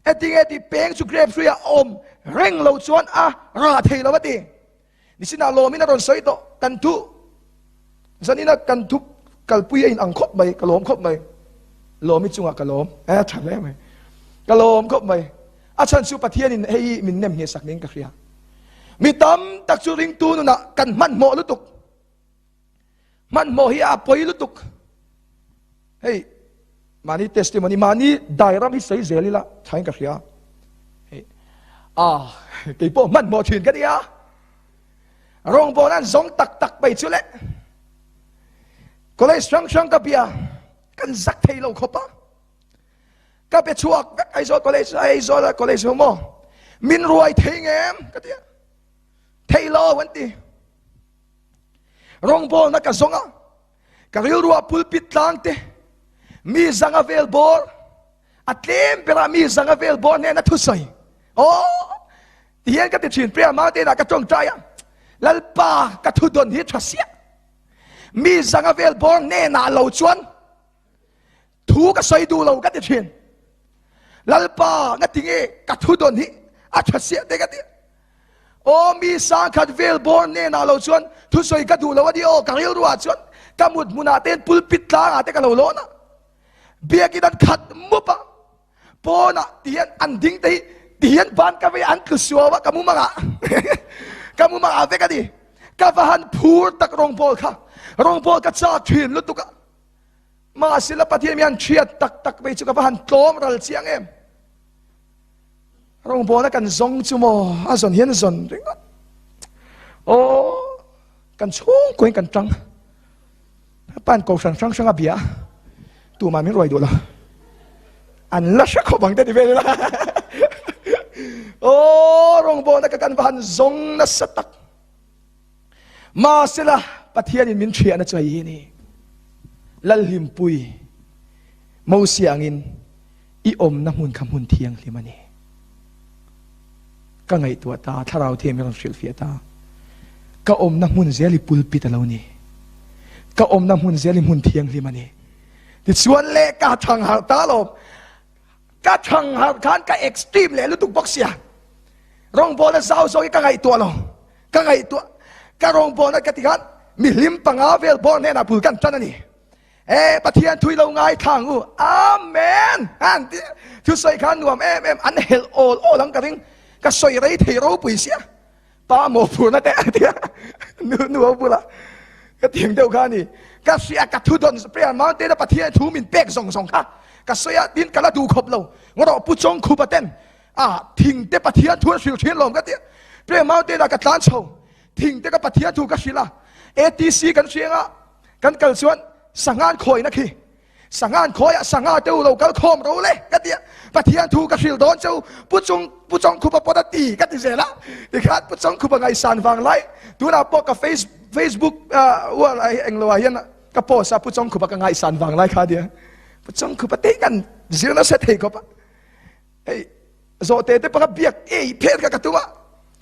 Etinge tih peng chu grape hruiah awm reng lo chuan a rah thei lo a ti. Nisinah lawmin a rawn sawi tawh, kan thu zanina kan thu kalpui a inang khawp mai, ka lawm khawp mai. Lawmi chungah ka lawm, e tha hle mai. Ka lawm khawp mai. A chhan chu Pathianin hei hi min nem ngheh sak niin ka hria. Mi tam tak chu ringtu nunah kan hmanhmawh lutuk. Hmanhmawh hi a pawi lutuk. Hei mahni testimony, mahni dairam hi sawi zel ila thain ka hria. Hei a kei pawh hmanhmawh thin ka nia. Rawngbawlna an zawng tak tak mai chu le. College hrang hrang ka bia kan zak thei lo khawp a. Ka be chhuak vek Aizawl college Aizawl college ho maw. Min ruai thei ngem ka tia. Thei lo an ti. Rawngbawlna ka zawng a, ka rilruah pulpit tlang te, mi zanga vel bawr, a tlem berah mi zanga vel bawr hnena thusawi. Aw, tihian ka ti thin, prayer mountain ah ka tawngtai a, Lalpa ka thu dawn hi tha siah, mi zanga vel bawr hnenah lo chuan thu ka sawi duh lo ka ti thin. Lalpa nga tinge ka thu dawn hi a tha siah te ka ti. Aw mi sangkhat vel bawr hnenah lo chuan thusawi ka duh lo a ni aw ka rilruah chuan ka mut hmunah ten pulpit tlangah te ka lo lawn a. Biakin an khat mup a, pawnah tihian an ding te hi tihian ban ka vei an tlu suau a ka mumangah ka mumangah vek a ni. Ka va han phur tak rawngbawl kha rawngbawl ka chak thin lutuk a. Mahsela Pathian mi han thiat tak tak mai chu ka va han tlawm ral chiang em. Rawngbawlna kan zawng chu maw a zawn hian zawn ringawt. Aw kan chhungkuain kan tang. Ka pa'n kohhran hrang hrang a bia a, tumah min ruai duh lo. An la hre khawp ang te ti vel ila. Aw, rawngbawlna ka kan va han zawng nasa tak. Mahsela, Pathianin min thiahna chu hei hi a ni. Lalhlimpui, Mosia angin i awmna hmun kha hmun thianghlim a ni. Ka ngaihtuah ta, Thlarau Thiam i rawn hrilhfiah ta. Ka awmna hmun zel i pulpit a lo ni. Ka awmna hmun zel i hmun thianghlim a ni. Tichuan le ka thang harh ta lo. Ka thang harh khan ka extreme leh lutuk bawk sia. Rawngbawlna zau zawk hi ka ngaihtuah lo. Ka ngaihtuah ka rawngbawlna ka ti khan mihlim panga vel bawr hnenah bul kan tan a ni. E Pathian thui lo ngai thlang u. Amen. An ti thu sawi khan nuam em em an helh awl awl ang ka ring. Ka sawi rei thei ropui sia. Pa mawhphurhna te a ti a, nu nu ho bulah ka tiang deuh kha a ni. Ka hria ka thu dawn prayer mountain a Pathian thu min pek zawng zawng kha ka sawi a, tin ka la duh khawp lo. Ngawrawh Pu Chawngkhupa ten a thing te Pathian thu an hrilh thin lawm ka ti a, prayer mountain ah ka tlan chho, thing te ka Pathian thu ka hrilh a, ATC kan hriang a, kan kal chuan sanghan khawina khi Sangha an khawi ah sangha te u lo kal khawm ro le ka ti a, Pathian thu ka hril dawn che u, Pu Chung Pu Chawngkhupa pawt a ti ka ti zel a, tikhan Pu Chawngkhupa ngaihsan vang lai tunah pawh ka face Facebook wall ah englo ah hian ka post a Pu Chawngkhupa ka ngaihsan vang lai kha a nia, Pu Chawngkhupa te kan zir nasa thei khawp a, hei zawhte te panga biak ei phet kha ka tum a,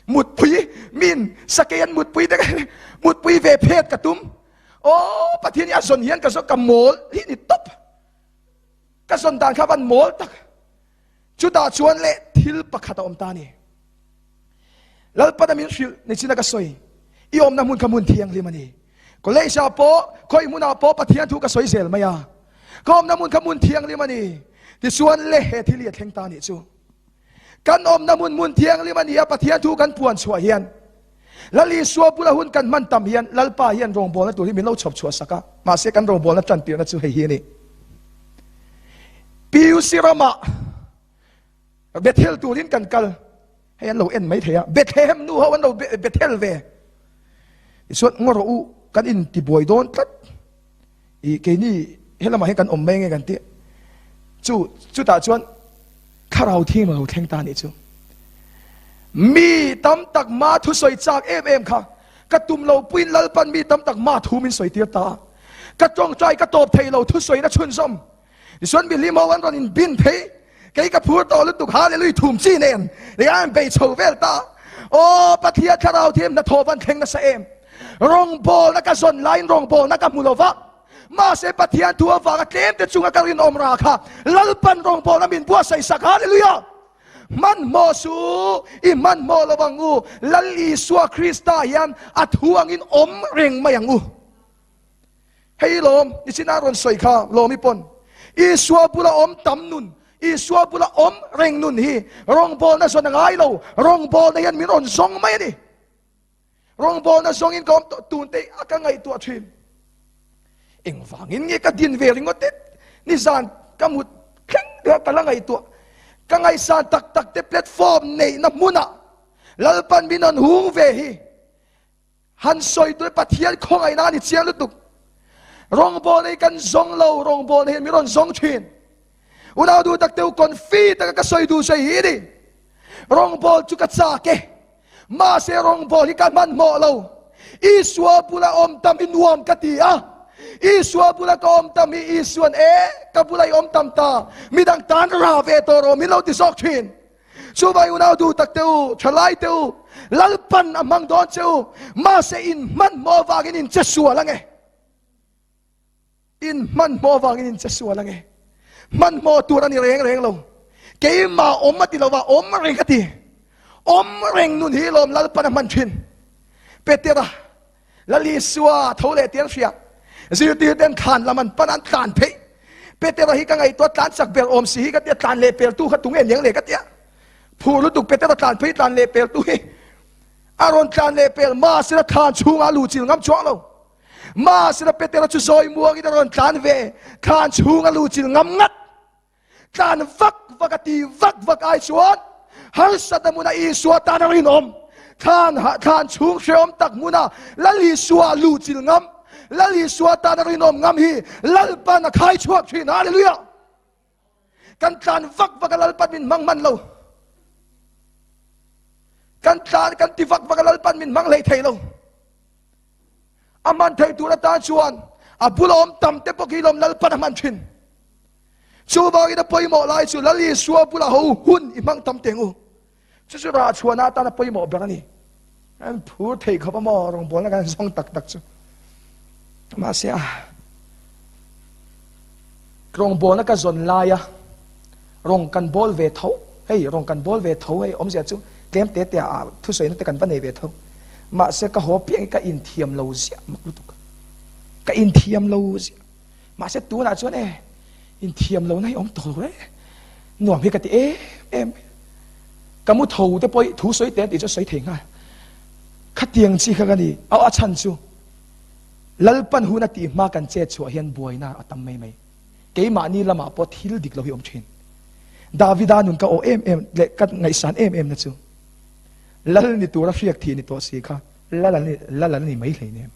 mutpui min sakei an mutpui te mutpui ve phet ka tum. Aw Pathian hi a zawn hian ka zawn ka mawl hi ni tawp. Ka zawn dan kha van mawl tak. Chutah chuan leh thil pakhat a awm ta ni. Lalpan a min hrilh ni chin a ka sawi. I awmna hmun kha hmun thianghlim a ni. College ah pawh khawi hmunah pawh Pathian thu ka sawi zel mai a. Ka awmna hmun kha hmun thianghlim a ni. Tichuan le he thil hi a thleng ta nih chu. Kan awmna hmun hmun thianghlim a ni a, Pathian thu kan puan chhuah hian Lal Isua bula hun kan hman tam hian Lalpa hian rawngbawlna tur hi min lo chhawp chhuah sak a, mahse kan rawngbawlna tan tirna chu hei hi a ni. PUC ramah Bethel turin kan kal, hei an lo en mai thei a, Bethlehem nu ho an lo Bethel ve. Tichuan ngaw rawh u, kan intibuai dawn tlat. I keini helamah hian kan awm mai nge kan tih chu chutah chuan thlarau thiang lo thleng ta nih chu mi tam tak ma thu sawi chak em em kha ka tum lo puin lalpan mi tam tak ma thu min sawi tir ta ka tawngtai ka tawp thei lo thu sawi na chhunzawm tichuan mi hlim ho an rawn in bin phei kei ka phur tawh lutuk hallelujah thum chi nen an bei chho vel ta aw pathian thlarau thiam hnathawh van thleng nasa em rawngbawlna ka zawn laiin rawngbawlna ka hmu lova mahse pathian thu avanga tlem te chunga ka rinawm ra kha lalpan rawngbawlna min buatsaih sak hallelujah hmanhmawh su i hmanhmawh lovang u lal isua krista hian a thu angin awm reng mai ang u Hei lawm, i china rawn sawi kha lawm i pawn. Isua bula awm tam nun, Isua bula awm reng nun hi rawngbawlna zawn a ngai lo, rawngbawlna hian min rawn zawng mai a ni. Rawngbawlna zawngin ka awm tawh tun te a ka ngaihtuah thin. Engvangin nge ka din ve ringawt te nizan ka mut thleng deuh a ka la ngaihtuah. Ka ngaihsan tak tak te platform neihna hmunah Lalpan min rawn hung ve hi. Han sawi tur Pathian khawngaihna a ni chiang lutuk. Rawngbawlna hi kan zawng lo, rawngbawlna hian min rawn zawng thin. Unau duh tak te u confi taka ka sawi duh sawi hi ni. Rawngbâwl chu ka châk e, mahse rawngbâwl hi ka hmanhmawh lo. Isua bula awm tam hi nuam ka ti a, Isua bula ka awm tam hi Isua'n e, ka bula i awm tam ta, midang tan ra ve tawh rawh min lo ti zawk thin. Chuvai unau duh tak te u, thalai te u, Lalpan a hmang dawn che u, mahse in hmanhmawh avangin in che sual ange. In hmanhmawh avangin in che sual ange. Hmanhmawh tur a ni reng reng lo. Keimah awm a ti lova, awm reng a ti. Awm reng nun hi lawm Lalpan a hman thin. Petera, Lal Isua tho leh tiang hria. Zirtir ten thlan lam an pan an tlan phei. Petera hi ka ngaihtuah tlan chak ber awm si hi ka tia tlan leh pel tu kha tunge niang le ka tia. Phur lutuk Petera tlan phei tlan leh pel tu hi a rawn tlan leh pel mahsela thlan chhungah a luhchilh ngam chuang lo. Mahsela Petera chu zawi muangin a rawn tlan ve thlan chhung a luhchilh ngam ngat. Tlan vak vak a ti vak vak ai chuan harsatna hmuna Isua tan a rinawm. Thlan thlan chhung hrehawm tak hmuna Lal Isua luhchilh ngam. Lal Isua tana rinawm ngam hi Lalpan a khai chhuak thin. Hallelujah! Kan tlan vak vak a Lalpan min hmang hman lo. Kan tlan kan ti vak vak a Lalpan min hmang hlei thei lo. A hman thei tur atan chuan a bula awm tam te pawh khi lawm Lalpan a hman thin. Chuvangin a pawimawh lai chu Lal Isua bula ho hun i hmang tam teng u. Chu chu rah chhuahna atan a pawimawh ber a ni. An phur thei khawp a maw rawngbawlna kan zawng tak tak chu. Mahse a rawngbawlna ka zawn laia rawng kan bawl ve tho, hei rawng kan bawl ve tho hei awmzia chu tlem te te ah thusawina te kan va nei ve tho. Mahse ka haw piang hi ka inthiam lo ziah mak lutuk. Ka inthiam lo ziah. Mahse tunah chuan e inthiam lohna hi awm tawh lo e. Nuam hi ka ti em em. Ka mu tho te pawh hi thu sawi te tih chu a sawi thei nghal. Khatiang chi kha ka ni. Au a chhan chu Lalpan hun a tih hma kan chet chhuah hian buaina a tam mai mai. Keimahni lamah pawh thil dik lo hi awm thin. Davida nun ka awh em em leh ka ngaihsan em em na chu Lal ni tura hriak thih ni tawh si kha Lal an ni, Lal an ni mai hleinem.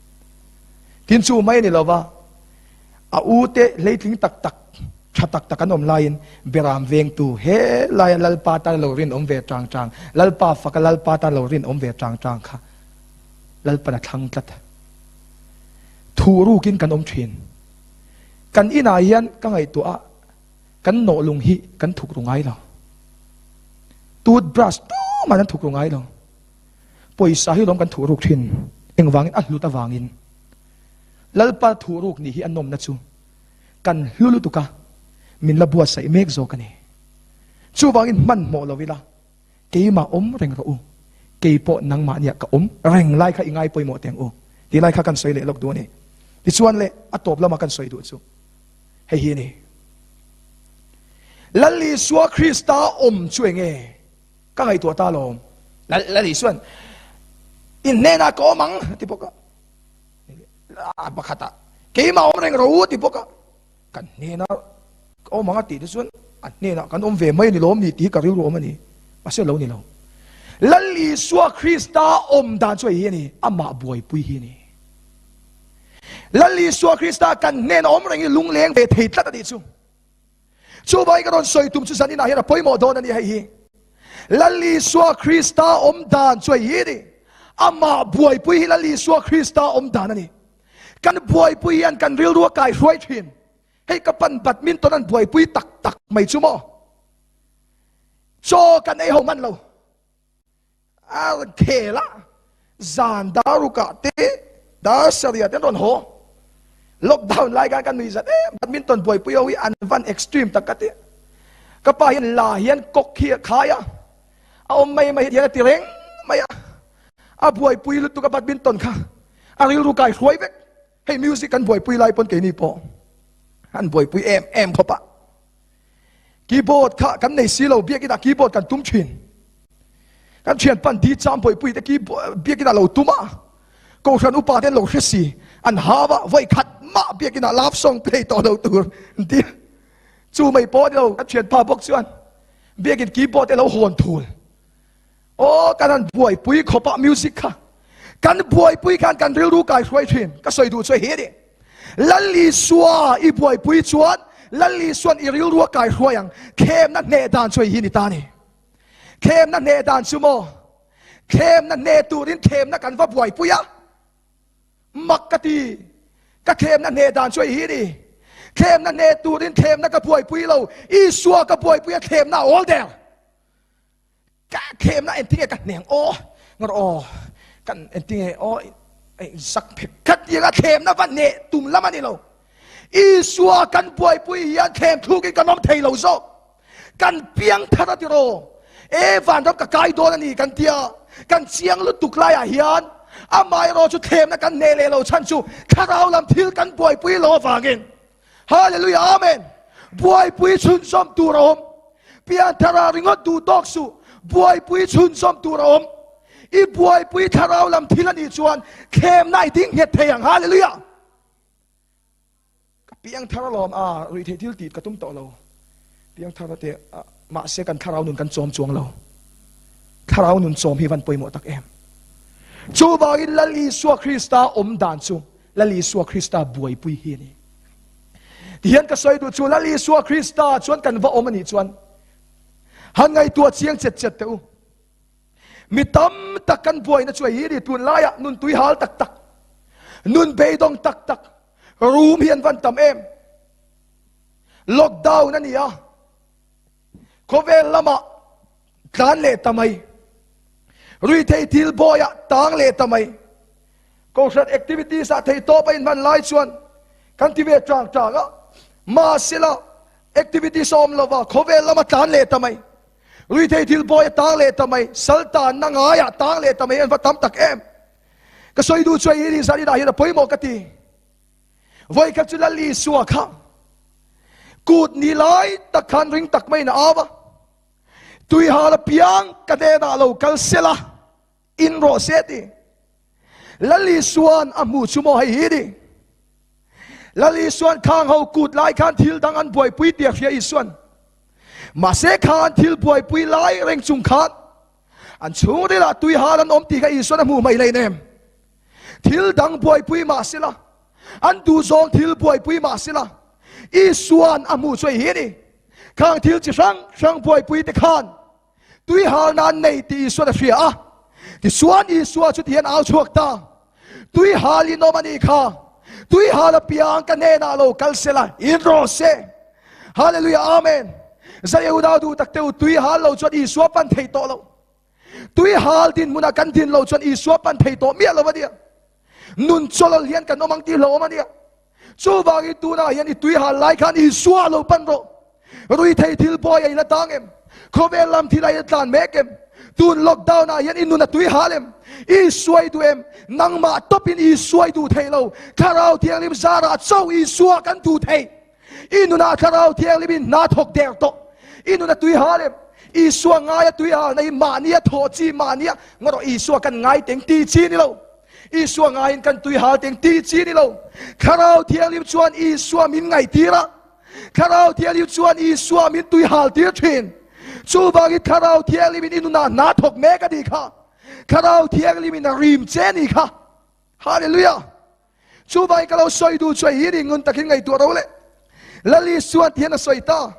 Tin chu mai a ni lova, a u te hleitling tak tak, tha tak tak an awm laiin Beram vengtu he laia Lalpa tan lo rinawm ve tang tang, Lalpa faka Lalpa tan lo rinawm ve tang tang kha Lalpan a thlang tlat. Thu rukin kan awm thin. Kan inah hian ka ngaihtuah a, kan nawhlung hi kan thuk ru ngai lo. Toothbrush tumah an thuk ru ngai lo. Pawisa hi lawm kan thuh ruk thin, engvangin a hlut avangin. Lalpa thuh ruk nih hi a nawmna chu kan hlu lutuk a, min la buatsaih mek zawk a ni. Chuvangin hmanhmawh lo ila, keimah awm reng rawh u, kei pawh nangmahniah ka awm reng lai kha i ngai pawimawh teh ang u tih lai kha kan sawi leh lawk duh a ni. Tichuan le, a tawp lama kan sawi duh chu hei hi a ni. Lal Isua Krista awm chu eng nge? Ka ngaihtuah ta alawm. Lal Isuan, In hnenah ka awm ang, a ti bawk a. A pakhatah, Keimah awm reng rawh u, a ti bawk a. Kan hnenah ka awm ang a tih te chuan a hnenah kan awm ve mai a ni lawm ni tih hi ka rilru awm a ni. Mahse lo ni lo. Lal Isua Krista awm dan chu hei hi a ni, amah buaipui hi a ni. Lal Isua Krista kan hnenah awm reng hi lungleng ve thei tlat a nih chu. Chuvai ka rawn sawi tum chu zaninah hian a pawimawh dawn a ni hei hi. Lal Isua Krista awm dan chu hei hi a ni. Amah buaipui hi Lal Isua Krista awm dan a ni. Kan buaipui hian kan rilru a kaihruai thin. Hei ka pan badminton an buaipui tak tak mai chu maw. Chaw kan ei ho hman lo. A khel a, zan darukah te dar sarih te an rawn haw. Lockdown lai khan ka nui zat em, badminton buaipui ho hi an van extreme tak ka ti. Ka pa hian la hian kawk hi a khai a, a awm mai mai hian a ti reng mai a. A buaipui lutuk a badminton kha, a rilru kai hruai vek. Hei music kan buaipui lai pawn keini pawh an buaipui em em khawp a. Keyboard kha kan nei si lo, biakin ah keyboard kan tum thin. Kan thian pan di cham bawihpui te keyboard biakin ah lo tum a, Kohhran upa te an lo hre si, an hau a, vawi khat mah biakin ah love song play tawh lo tur an ti a. Chu mai pawh a ni lo, kan thianpa bawk chuan biakin keyboard te lo hawn thul. Aw kan han buaipui khawp a music kha kan buaipui khan kan rilru kai hruai thin ka sawi duh chu hi a ni. Lal Isua i buaipui chuan Lal Isuan i rilru a kai hruai ang thlemna hneh dan chu hei hi ni ta ni. Thlemna hneh dan chu maw thlemna hneh turin thlemna kan va buaipui a. Mak ka ti. Ka thlemna hneh dan chu hei hi ni. Thlemna hneh turin thlemna ka buaipui lo Isua ka buaipui a thlemna a awl der. Ka thlemna engtinge ka hneng aw ngawr aw kan engtinge aw zak phek khat tianga thlemna va hneh tum lam a ni lo. Isua kan buaipui hian thlem thlukin kan awm thei lo zawk. Kan piang thar a tiraw. E vanram ka kai dawn a ni kan tia kan chiang lutuk laiah hian amaherawh chu thlemna kan hneh leh lo chhan chu thlarau lam thil kan buaipui lo avangin Hallelujah Amen. Buaipui chhunzawm tur a awm. Pianthara ringawt duh tawk suh. Buaipui chhunzawm tur a awm. I buaipui thlarau lam thil a nih chuan thlemna i ding nghet thei ang. Hallelujah. Ka piangthar alawm a ruihtheih thil tih ka tum tawh lo. Piangthar te mahse kan thlarau nun kan chawm chuang lo. Thlarau nun chawm hi van pawimawh tak em. Chuvangin Lal Isua Krista awm dan chu. Lal Isua Krista buaipui hi a ni. Tihian ka sawi duh chu Lal Isua Krista chuan kan va awm a nih chuan han ngaihtuah chiang chet chet teh u. Mi tam tak kan buaina chu hei hi a ni, tunlaiah nun tui hal tak tak, nun beidawng tak tak, room hi an van tam em. Lockdown a ni a, khawvel lamah tlan leh ta mai, ruithei thil bawiah tang leh ta mai, kohhran activities ah thei tawp a inhman lai chuan kan ti ve tang tang a, mahsela activities a awm lova khawvel lama tlan leh ta mai, ruithei thil bawi a tang leh ta mai, sal tanna ngaiah tang leh ta mai an va tam tak em. Ka sawi duh chu hei hi zan inah hian a pawimawh ka ti. Vawikhat chu Lal Isua kha kut ni lai tak khan ring tak maiin a au a, Tuihal apiang ka hnenah lo kal sela, in rawh se ti. Lal Isua'n a hmuh chu maw hei hi ni. Lal Isua'n khang ho kut lai khan thil dang an buaipui tih a hria Isua'n. Mahse khan thil buaipui lai reng chung khan an chhungrilah tuihal an awm tih kha Isua'n a hmuh mai hlein em. Thil dang buaipui mah sela, an duhzawng thil buaipui mah sela, Isua'n a hmuh chu hei hi a ni. Khang thil chi hrang hrang buaipui te khan tui halna an nei tih Isua'n a hria a. Tichuan Isua chu tihian au chhuak ta, Tui hal in awm a nih kha, tui hal apiang ka hnenah lo kal sela, in rawh se. Hallelujah, Amen. Zai-Yehuda duh tak te u, tui hal lo chuan Isua pan thei tawh lo. Tui hal dinhmunah kan din lo chuan Isua pan thei tawh miah lo a nia. Nun chawlawlh hian kan awm ang tih hlauhawm a nia. Chuvangin tunah hian i tui hal lai khan Isua lo pan rawh. Rui thei thil bawi a ila tang em? Khawvel lam thil a ila tlan mek em? Tun lockdown ah hian i nun a tui hal em? Isua i duh em? Nangmah tawpin Isua i duh thei lo. Thlarau Thianghlim zarah chauh Isua kan duh thei. I nunah Thlarau Thianghlimin hna thawk der tawh. I nun a tui hal em? Isua ngai a tui halna hi mahni a thawh chi, mahni a ngaw rawh Isua kan ngai teng ti chi ni lo. Isua ngaiin kan tui hal teng ti chi ni lo. Thlarau Thianghlim chuan Isua min ngaihtir a. Thlarau Thianghlim chuan Isua min tui hal tir thin. Chuvangin Thlarau Thianghlimin i nunah hna thawk mek a nih kha. Thlarau Thianghlimin a rim che a nih kha. Hallelujah! Chuvai ka lo sawi duh chu hei hi ngun takin ngaihtuah ro le. Lal Isuan ti hian a sawi ta.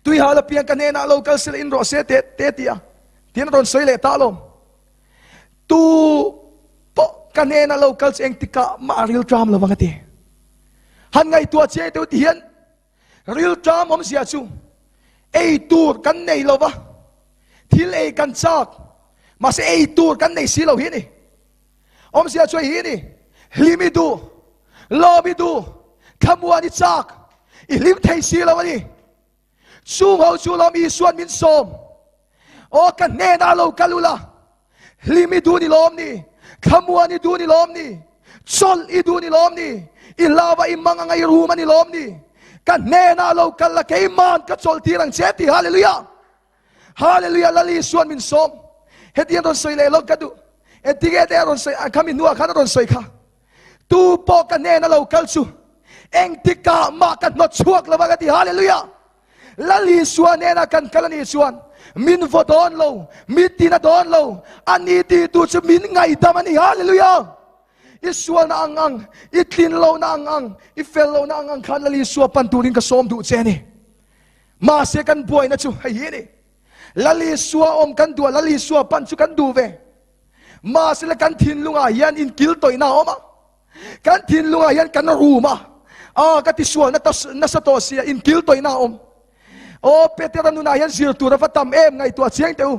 Tuihal apiang ka hnenah lo kal sila in rawh se te te ti a. Tihian a rawn sawi leh ta alawm. Tu pawh ka hnenah lo kal chu engtikah mah a rilṭam lovang a ti. Han ngaihtuah chiai deuh ti hian rilṭam awmzia chu ei tur kan nei lova, thil ei kan chak, mahse ei tur kan nei si lo hi a ni. Awmzia chu hei hi a ni, hlim i duh, lawm i duh, thlamuan i chak, i hlim thei si lo a ni. Chung ho chu lawm Isua'n min sawm, Aw ka hnenah lo kal ula, hlim i duh ni lawm ni, thlamuan i duh ni lawm ni, chawlh i duh ni lawm ni, i hlauva i mang anga i rum a ni lawm ni, ka hnenah lo kal la keima'n ka chawlh tir ang che ti. Hallelujah! Hallelujah Lal Isuan min sawm. Hetiang rawn sawi leh lawk ka duh. Engtinge te a rawn sawi ang kha mi hnuah khan a rawn sawi kha. Tu pawh ka hnena lo kal chu engtikah mah ka hnawt chhuak lo a ka ti. Hallelujah. Lal Isua hnena kan kal a nih chuan min vaw dawn lo, min tina dawn lo. Ani ti tu chu min ngaihdam a ni. Hallelujah. I sualna ang ang, i tlin lohna ang ang, i fel lohna ang ang khan Lal Isua pan turin ka sawm duh che a ni. Mahse kan buaina chu hei hi a ni. Lal Isua awm kan duh a, Lal Isua pan chu kan duh ve. Mahse la kan thinlungah hian inkil tawihna a awm a. Kan thinlungah hian kan rum a. Ah, ka tisualna nasa tawh sia, inkil tawihna a awm. Aw, Petera nunah hian zir tur a va tam em ngaihtuah chiang teh u.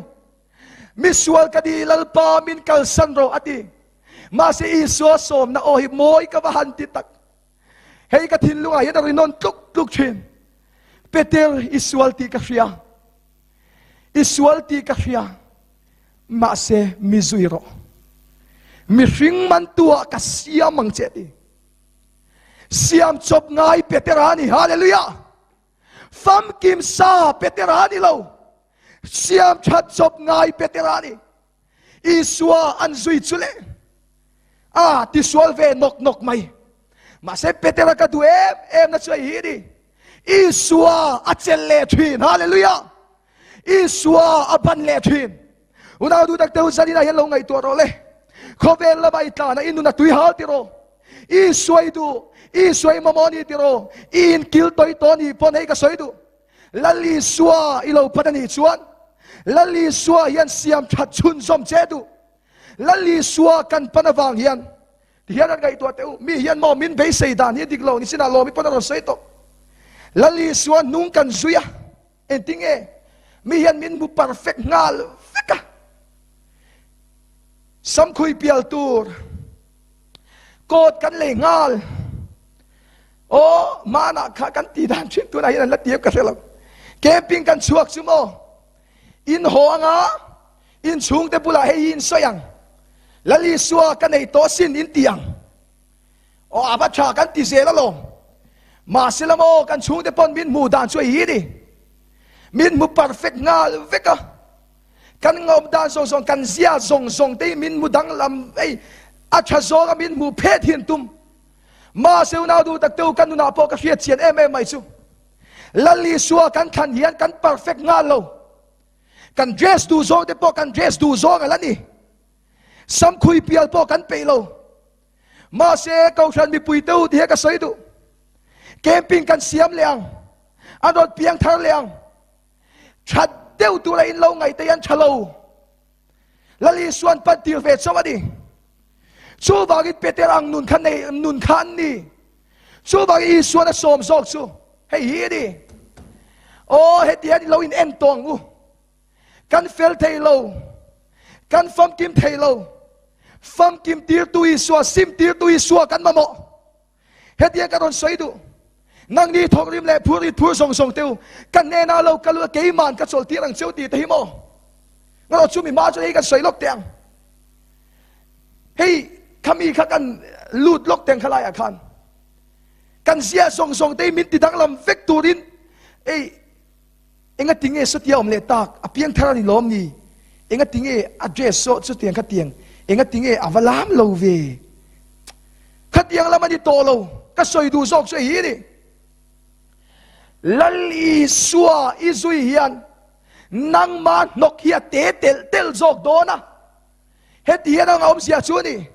Mi sual ka ni, Lalpa min kalsan rawh a ti. Mahse Isua sawmna aw hi mawi ka va han ti tak. Hei ka thinlungah hian a rinawn tluk tluk thin. Peter, i sual tih ka hria. I sual tih ka hria. Mahse, mi zui rawh. Mihring mantu ah ka siam ang che ti. Siam chawp ngai Peter a ni. Hallelujah! Famkim sa Peter a ni lo. Siam that chawp ngai Peter a ni. Isua an zui chu le a tisual ve nawk nawk mai. Mahse Petera ka duh em em na chu hei hi ni. Isua a chelh leh thin. Hallelujah! Isua a ban leh thin. Unau duh tak te u zanin ah hian lo ngaihtuah rawh le. Khawvel lama i tlan a i nun a tui hal ti rawh. Isua i duh, Isua i mamawh a ni tiraw? I inkil tawih tawh a nih pawn hei ka sawi duh. Lal Isua i lo pan a nih chuan Lal Isua hian siam that chhunzawm che duh. Lal Isua kan pan avang hian ti hian an ngaihtuah teh u. Mi hian maw min beisei dan hi dik lo ni sinah lawm i pawn a rawn sawi tawh. Lal Isua hnung kan zui a, engtinge mi hian min hmu perfect nghal vek a. Samkhui pial tur coat kan lei nghal. Aw, hmanah kha kan tih dan thin tunah hian an la ti em ka hre lo. Camping kan chhuak chu maw? In haw anga in chhungte bulah hei hi in sawi ang. Lal Isua ka nei tawh sin in ti ang. Aw, a va tha kan ti zel alawm. Mahse la maw kan chhungte pawn min hmuh dan chu a hi ni. Min hmu perfect nghal vek a. Kan ngawm dan zawng zawng, kan zia zawng zawng te hi min hmu danglam ei a tha zawng a min hmuh phet hi an tum. Mahse unau duh tak teu kan nunah pawh ka hriat chian em em mai chu Lal Isua kan thlan hian kan perfect nghal lo. Kan dress duh zawng te pawh kan dress duh zawng a la ni. Samkhui pial pawh kan peih lo. Mahse Kohhran mipui teu ti he ka sawi duh. Camping kan siam leh ang. An rawn piang thar leh ang. That deuh tura in lo ngaih te hian tha lo. Lal Isuan pan tir ve chauh a ni. Chuvangin Peter ang nun kha nei nun kha an ni. Chuvangin Isuan a sawm zawk chu hei hi a ni. Aw heti hian lo in en tawh ang u. Kan fel thei lo. Kan famkim thei lo. Famkim tirtu Isua, sim tirtu Isua kan mamawh. Hetiang ka rawn sawi duh. Nangni thawkrim leh phur rit phur zawng zawng teu, ka hnenah lo kal ula keiman ka chawlh tir ang cheu tih te hi maw? Ngarawh chu mi hma chuan hei kan sawi lawk teh ang. Hei khami kha kan lut lawk teh ang khalaiah khan. Kan zia zawng zawng te hi min ti danglam vek turin ei enga tinge satia awm leh tak a piang thar a ni lawm ni? Enga tinge a dress saw chutiang khatiang enga tinge a va lam lo ve? Khatiang lam a ni tawh lo, ka sawi duh zawk chu hei hi a ni. Lal Isua i zui hian nangma hnawk hi a te telh telh zawk dawn a. Heti hian anga awmzia chu a ni,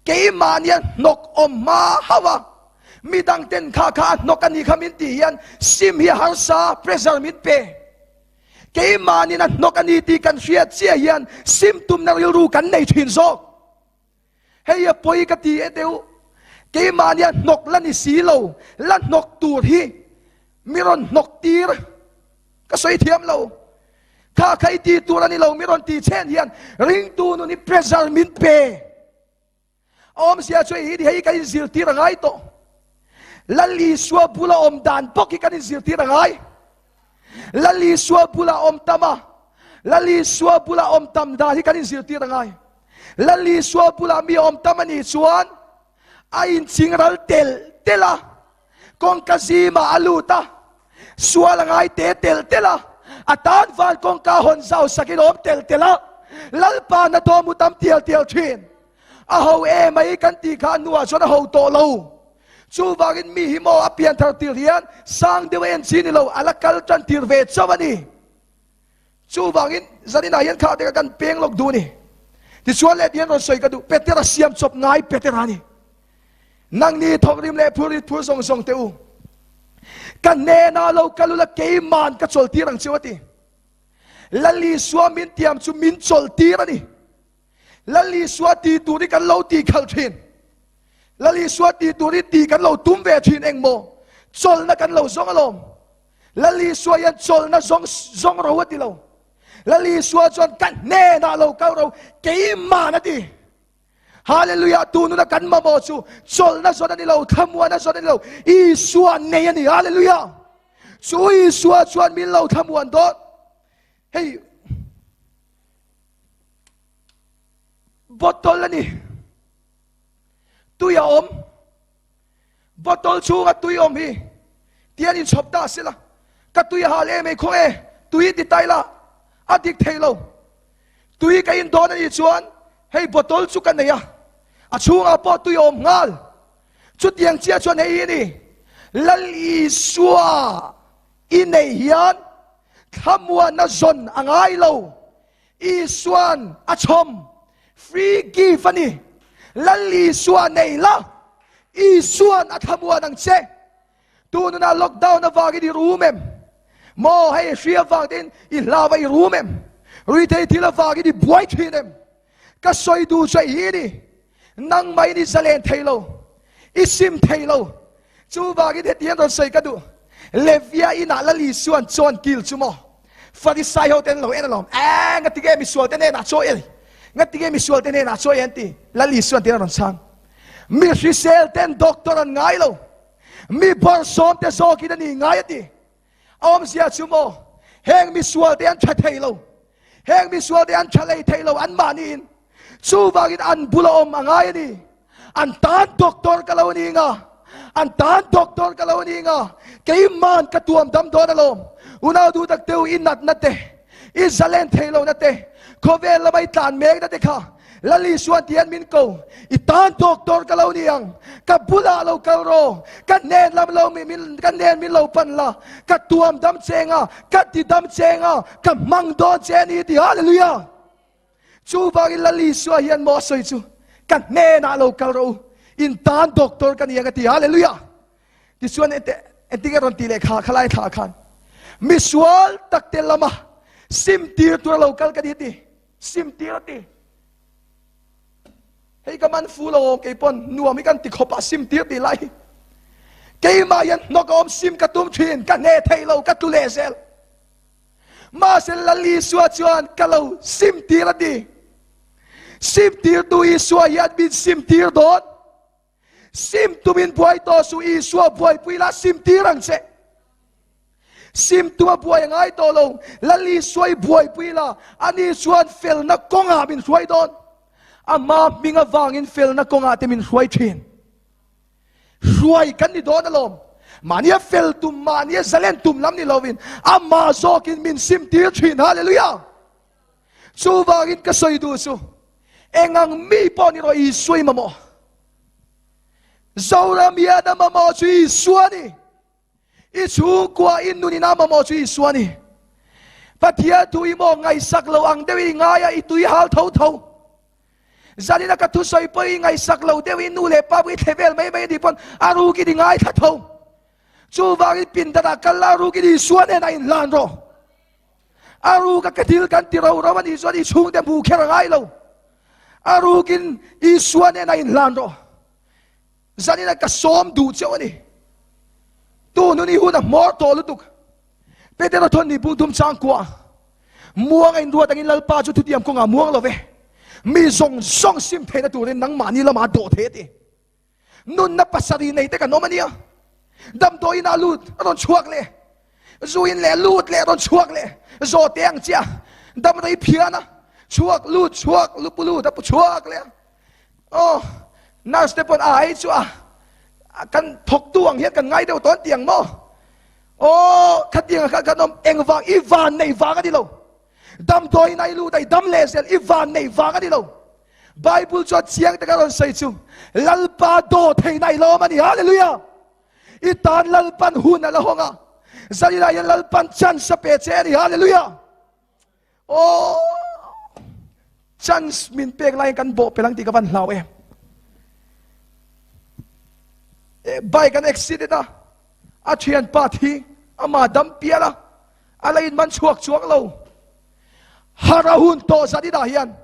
keimahnia hnawk awm hma hauh a, midang ten kha kha a hnawk a ni kha min tih hian sim hi a harsa, pressure min pe. Keimahnin a hnawk a ni tih kan hriat chiah hian sim tumna rilru kan nei thin zawk. Hei a pawi ka ti e deuh, keimahnia hnawk la ni si lo, la hnawk tur hi mi rawn hnawk tir ka sawi thiam lo. Kha kha i ti tur a ni lo, mi rawn ti chhen hian ringtu nun hi pressure min pe. A awmzia chu hei hi hei kan inzirtir a ngai tawh. Lal Isua bula awm dan bawk hi kan inzirtir a ngai. Lal Isua bula awm tam a, Lal Isua bula awm tam dan hi kan inzirtir a ngai. Lal Isua bula mi awm tam a nih chuan a inching ral tel tel a, kawngka zimah a lut a, sual a ngai te tel tel a, a tan van kawngka hawn zau sakin awm tel tel a, Lalpa na tawm u tam tial tial thin. A ho e mai kan tih kha hnuah chuan a ho tawh lo. Chuvangin mi hi maw a pian thar tir hian sang deuh a en chi ni lo, a la kal tan tir ve chauh a ni. Chuvangin zaninah hian kha te kha kan peng lawk duh a ni. Tichuan leh tihian rawn sawi ka duh, Petera siam chawp ngai Petera a ni. Nangni thawkrim leh phur rit phur zawng zawng teh u. Ka hnenah lo kal ula keiman ka chawlh tir ang cheu a ti. Lal Isua min tiam chu min chawlh tir a ni. Lal Isua ti tur hi kan lo ti khalh thin. Lal Isua ti tur hi ti kan lo tum ve thin engmaw? Chawlhna kan lo zawng alawm. Lal Isua hian chawlhna zawng zawng ro a ti lo. Lal Isua chuan ka hnenah lo kal ro keiman a ti. Hallelujah! Tu nuna kan mamawh chu chawlhna zawn a ni lo, thlamuana zawn a ni lo, Isua nei a ni. Hallelujah! Chu Isua chuan min lo thlamuan dawn. Hei Bottle a ni. Tui a awm. Bottle chhunga tui awm hi tian inchhawp ta sela. Ka tui a hal em ei khaw e, tui ti tai la, a dik thei lo. Tui ka in dawn a nih chuan hei bottle chu ka nei a, a chhungah pawh tui a awm nghal. Chutiang chiah chuan hei hi a ni, Lal Isua i nei hian thlamuanna zawn a ngai lo. Isuan a chhawm, free gift a ni. Lal Isua nei la. Isuan a thlamuan ang che. Tununa lockdown avangin i rum em? Maw hei hri avang tein i hlau a i rum em? Ruithei thil avangin i buai thin em? Ka sawi duh chu hi ni. Nangmah in i zalen thei lo. I sim thei lo. Chuvangin hetiang rawn sawi ka duh. Levia inah Lal Isuan chawn kil chu maw? Farisai ho ten lo en alawm. Aa ngatige misual te hnenah chaw ei? Ngatige misual te hnenah chaw ei an ti? Lal Isuan tiin a rawn chhang. Mi hrisel ten doctor an ngai lo. Mi bawrhsawm te zawkin a ni ngai a ti. A awmzia chu maw? Heng misual te an tha thei lo. Heng misual te an tha lei thei lo anmahniin. Chuvangin an bula awm a ngai a ni. An tan doctor ka lo ni nga. An tan doctor ka lo ni nga. Keiman ka tuam dam dawn alawm. Unau duh tak teu i natna te, i zalen thei lohna te, khawvel lama i tlan mekna te kha Lal Isuan ti hian min ko. I tan doctor ka lo ni ang. Ka bulah lo kal rawh. Ka hnen lam lo min ka hnen min lo pan la. Ka tuam dam che nga, ka ti dam che nga, ka hmang dawn che a ni ti. Hallelujah! Chuvangin Lal Isua hian maw a sawi chu, Ka hnenah lo kal rawh u, in tan doctor ka ni ang a ti. Hallelujah! Tichuan engtin nge rawn ti leh kha khalai thla khan misual tak te lama sim tir tura lo kal ka ni a ti. Sim tir a ti. Hei ka man fu lo kei pawn nuam hi kan ti khawp a sim tir ti lai hi. Keimah hian hnawk a awm sim ka tum thin ka hne thei lo ka tlu leh zel. Mahse Lal Isua chuan ka lo sim tir a ti. Sim tirtu Isua hian min sim tir dawn. Sim tumin buai tawh suh Isua buaipui la sim tir ang che. Sim tuma buai a ngai tawh lo. Lal Isua i buaipui la ani chuan felna kawngah min hruai dawn. Ama hming avangin felna kawngah te min hruai thin. Hruai kan ni dawn alawm. Mahnia fel tum, mahnia zalen tum lam ni lovin amah zawkin min sim tir thin. Hallelujah! Chuvangin ka sawi duh chu engang mi pawh ni rawh Isua i mamawh. Zoram hian a mamawh chu Isua a ni. I chhungkua i nun ina mamawh chu Isua a ni. Pathian thu i maw ngaihsak lo ang deuh i ngai a i tui hal tho tho. Zanina ka thusawi pawh i ngaihsak lo deuh i nu leh pa pawh i thle vel mai mai a nih pawn a rukin i ngaithla tho. Chuvangin pindanah kal la a rukin Isua nen a inhlan rawh. A ruka ka thil kan ti ro ro a nih chuan i chhungte hmu kher a ngai lo. A rukin Isua nen a inhlan rawh. Zanina ka sawm duh cheu a ni. Tu nun i hun a hmawr tawh lutuk. Petera thawn ni bung thum chang kuah. Muang a inruat angin Lalpa chu thutiam kawngah muang lo ve. Mi zawng zawng sim theihna turin nangmahni lamah dawh thei a ti. Nunna pasarih nei te kan awm a nia. Damdawiin ah lut a rawn chhuak leh. Zuin leh lut leh rawn chhuak leh. Zawhte ang chiah dam rei phian a. Chhuak lut chhuak lupu lut a pu chhuak leh a. Aw nurse te pawn a hei chu a kan thawktu ang hian kan ngai deuh tawn tiang maw. Aw khatiang kha kan awm engvang i van nei vang a ni lo. Damdawiin ah i lut a i dam leh zel i van nei vang a ni lo. Bible chuan chiang taka rawn sawi chu Lalpa daw theihna i lawm a ni. Hallelujah! I tan Lalpan hun a la hawng a, zaninah hian Lalpan chance a pe che a ni. Hallelujah! Oh, chance min pek laiin kan bawh pel ang tih ka van hlau em. Eh, bike an accident a, a thianpa thi, ama dam pial a, a la inman chhuak chuang lo. Har a hun tawh zaninah hian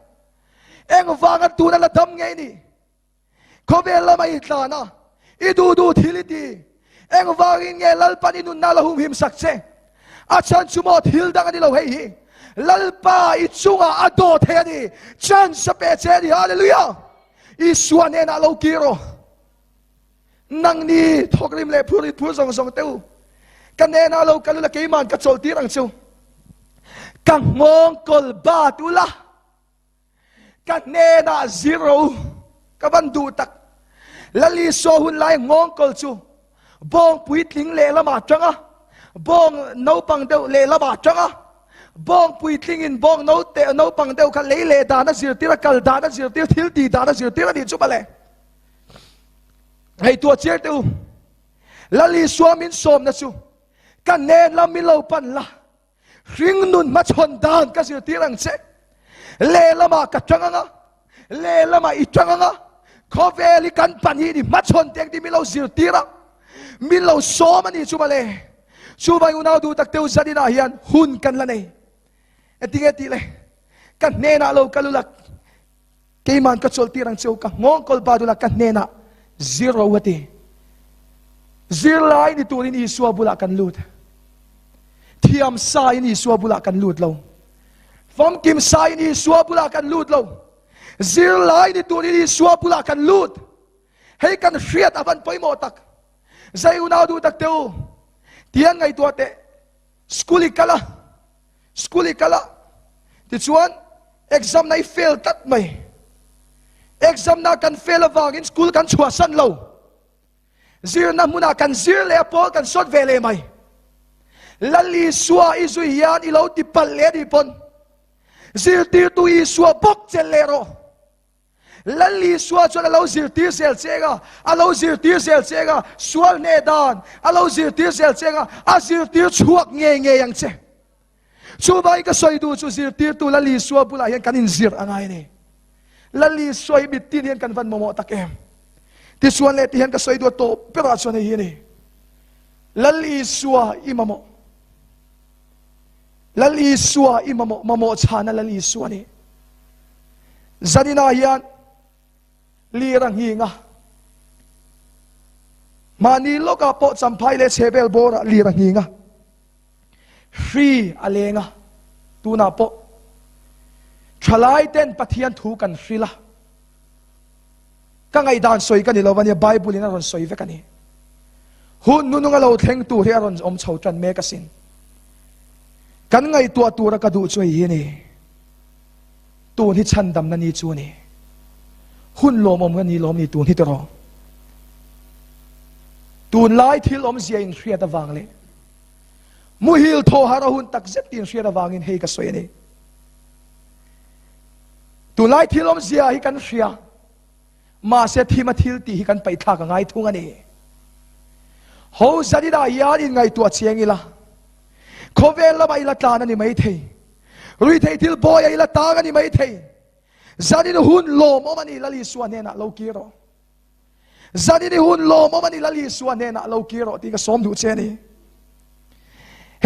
Engvanga tuna la dam ngei ni? Khawvel lama i tlan a, i duh duh thil i ti. Engvangin nge Lalpan i nunna la humhim sak che? A chhan chu maw thil dang a ni lo hei hi. Lalpa i chungah a daw thei a ni. Chance a pe che a ni. Hallelujah! Isua hnenah lo kir aw. Nangni thawkrim leh phur i phur zawng zawng teh u. Ka hnenah lo kal ula keiman ka chawlh tir ang chu. Ka nghawng kawl bat ula ka hnenah zir rawh u. Ka van duh tak. Lal Isua hun lai nghawng kawl chu bawng puitling lehlamah tang a, bawng naupang deuh lehlamah tang a, bawng puitlingin bawng naupang deuh kha lei leh dan a zirtir a, kal dan a zirtir, thil tih dan a zirtir a nih chu mawle. Ngaihtuah chiar teh u. Lal Isua min sawmna chu ka nen lam min lo pan la, hring nun hmachhawn dan ka zirtir ang che. Lehlamah ka tang anga, lehlamah i tang anga, Khawvel hi kan pahnih ni hmachhawn teng tih min lo zirtir a, min lo sawm a ni chu mawle. Chuvangin unau duh tak teu zaninah hian hun kan la nei. Engtinge tih le? Ka hnenah lo kal ula, keiman ka chawlhtir ang cheu, ka nghawng kawl bat ula ka hnenah zir ro a ti. Zirlai ni turin Isua bulah kan lut. Thiam sa in Isua bulah kan lut lo. Famkim sa in Isua bulah kan lut lo. Zirlai ni turin Isua bulah kan lut. Hei kan hriat a van pawimawh tak. Zai unau duh tak te u. Tiang ngaihtuah teh. School i kal a. School i kal a. Tichuan exam na i fail tlat mai. Exam na kan fail avangin school kan chhuahsan lo. Zirna hmunah kan zir leh a pawl kan sawt ve leh mai. Lal Isua i zui hian i lo ti palh leh a nih pawn zirtirtu Isua bawk chelh leh rawh. Lal Isua chuan a lo zirtir zel cheng a, a lo zirtir zel cheng a, sual hneh dan a lo zirtir zel cheng a, a zirtir chhuak ngei ngei ang che. Chuvangin ka sawi duh chu zirtirtu Lal Isua bulah hian kan inzir a ngai a ni. Lal Isua hi mittin hian kan van mamawh tak em. Tichuan leh tihian ka sawi duh a tawp berah chuan hei hi a ni. Lal Isua i mamawh. Lal Isua i mamawh, mamawh chhana Lal Isua a ni. Zaninah hian lir a nghing a, mahni lawkah pawh champhai leh chhehvel bawrah lir a nghing a. Hri a leng a, tunah pawh thalai ten Pathian thu kan hril a, ka ngaihdan sawi ka ni lo ania, Bible in a rawn sawi vek a ni. Hun nunung a lo thleng tur hi a rawn awm chho tan mek asin. Kan ngaihtuah tura ka duh chu hei hi a ni. Tun hi chhandamna ni chu a ni. Hun lawmawm ka ni lawm ni tun hi tiraw. Tunlai thil awmzia in hriat avang leh Muhil thaw har a hun tak zet tiin hriat avangin hei ka sawi a ni. Tunlai thil awmzia hi kan hria, mahse thima thil tih hi kan paihthlak a ngai thung a ni. Ho zaninah hian inngaihtuah chiang ila, khawvel lamah ila tlan a ni maithei, ruithei thil bawiah ila tang a ni maithei, zanin hun lawmawm a ni Lal Isua hnenah lo kir rawh. Zanin i hun lawmawm a ni Lal Isua hnenah lo kir rawh tih ka sawm duh che a ni.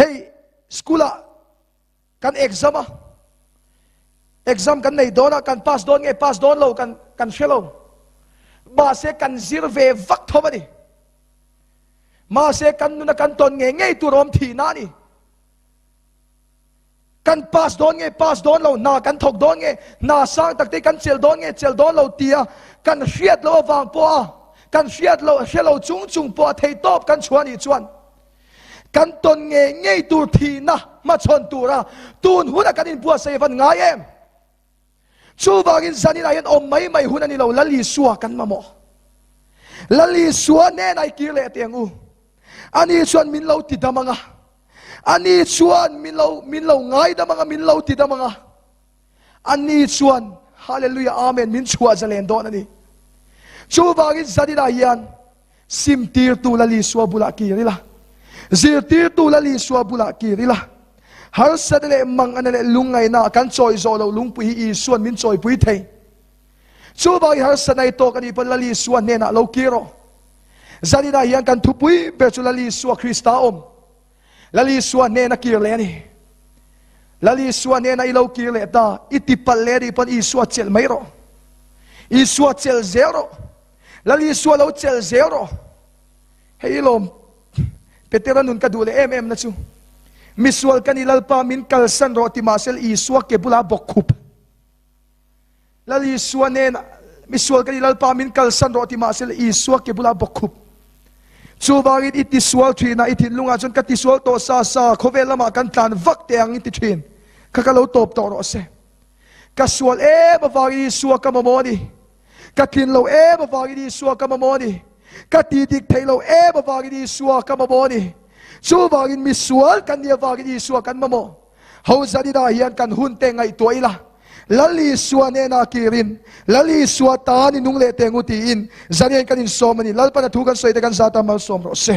Hei school ah kan exam a, exam kan nei dawn a, kan pass dawn nge pass dawn lo kan kan hre lo. Mahse kan zir ve vak tho a ni. Mahse kan nuna kan tawn ngei ngei tur awm thihna a ni. Kan pass dawn nge pass dawn lo, hna kan thawk dawn nge hna sang tak te kan chelh dawn nge chelh dawn lo tia kan hriat loh avang pawha kan hriat loh hre lo chung chung pawha theihtawp kan chhuah anih chuan kan tawn ngei ngei tur thihna hmachhawn tura tun huna kan inbuatsaih van ngai em? Chuvangin zaninah hian awm mai mai hun a ni lo, Lal Isua kan mamawh. Lal Isua hnenah i kir leh teh ang u. Ani chuan min lo ti dam ang a. Ani chuan min lo min lo ngaidam ang a, min lo ti dam ang a. Ani chuan Hallelujah Amen min chhuah zalen dawn a ni. Chuvangin zaninah hian Simtirtu Lal Isua bulah kir ila, Zirtirtu Lal Isua bulah kir ila, harsatna leh mangana leh lungngaihna kan chawi zawh loh lungpui hi Isua'n min chawipui thei. Chuvangin harsatna i tawk a nih pawn Lal Isua hnenah lo kir rawh. Zaninah hian kan thupui ber chu Lal Isua Krista a awm. Lal Isua hnena kir leh a ni. Lal Isua hnena i lo kir leh ta, i tipalh leh a nih pawn Isua chelh mai rawh. Isua chelh zel rawh. Lal Isua lo chelh zel rawh. Hei i lawm Petera nun ka duh leh em em na chu. Misual ka ni Lalpa min kalsan rawh ti mahse Isua ke bula bawk khup. Lal Isua nen misual ka ni Lalpa min kalsan rawh ti mahse Isua ke bula bawk khup. Chuvangin i tisual thin a i thinlungah chuan ka tisual tawh sa sa khawvel lamah kan tlan vak teh ang i ti thin. Kha ka lo tawp tawh rawh se. Ka sual em avangin Isua ka mamawh a ni. Ka tlin lo em avangin Isua ka mamawh a ni. Ka ti dik theih lo em avangin Isua ka mamawh a ni. Chuvangin misual kan nih avangin Isua kan mamawh. Ho zaninah hian kan hun te ngaihtuah ila, Lal Isua hnenah kirin, Lal Isua tan i nung leh teh ngu tiin zanian kan insawm a ni. Lalpan a thu kan sawi te kan zata malsawm rawh se.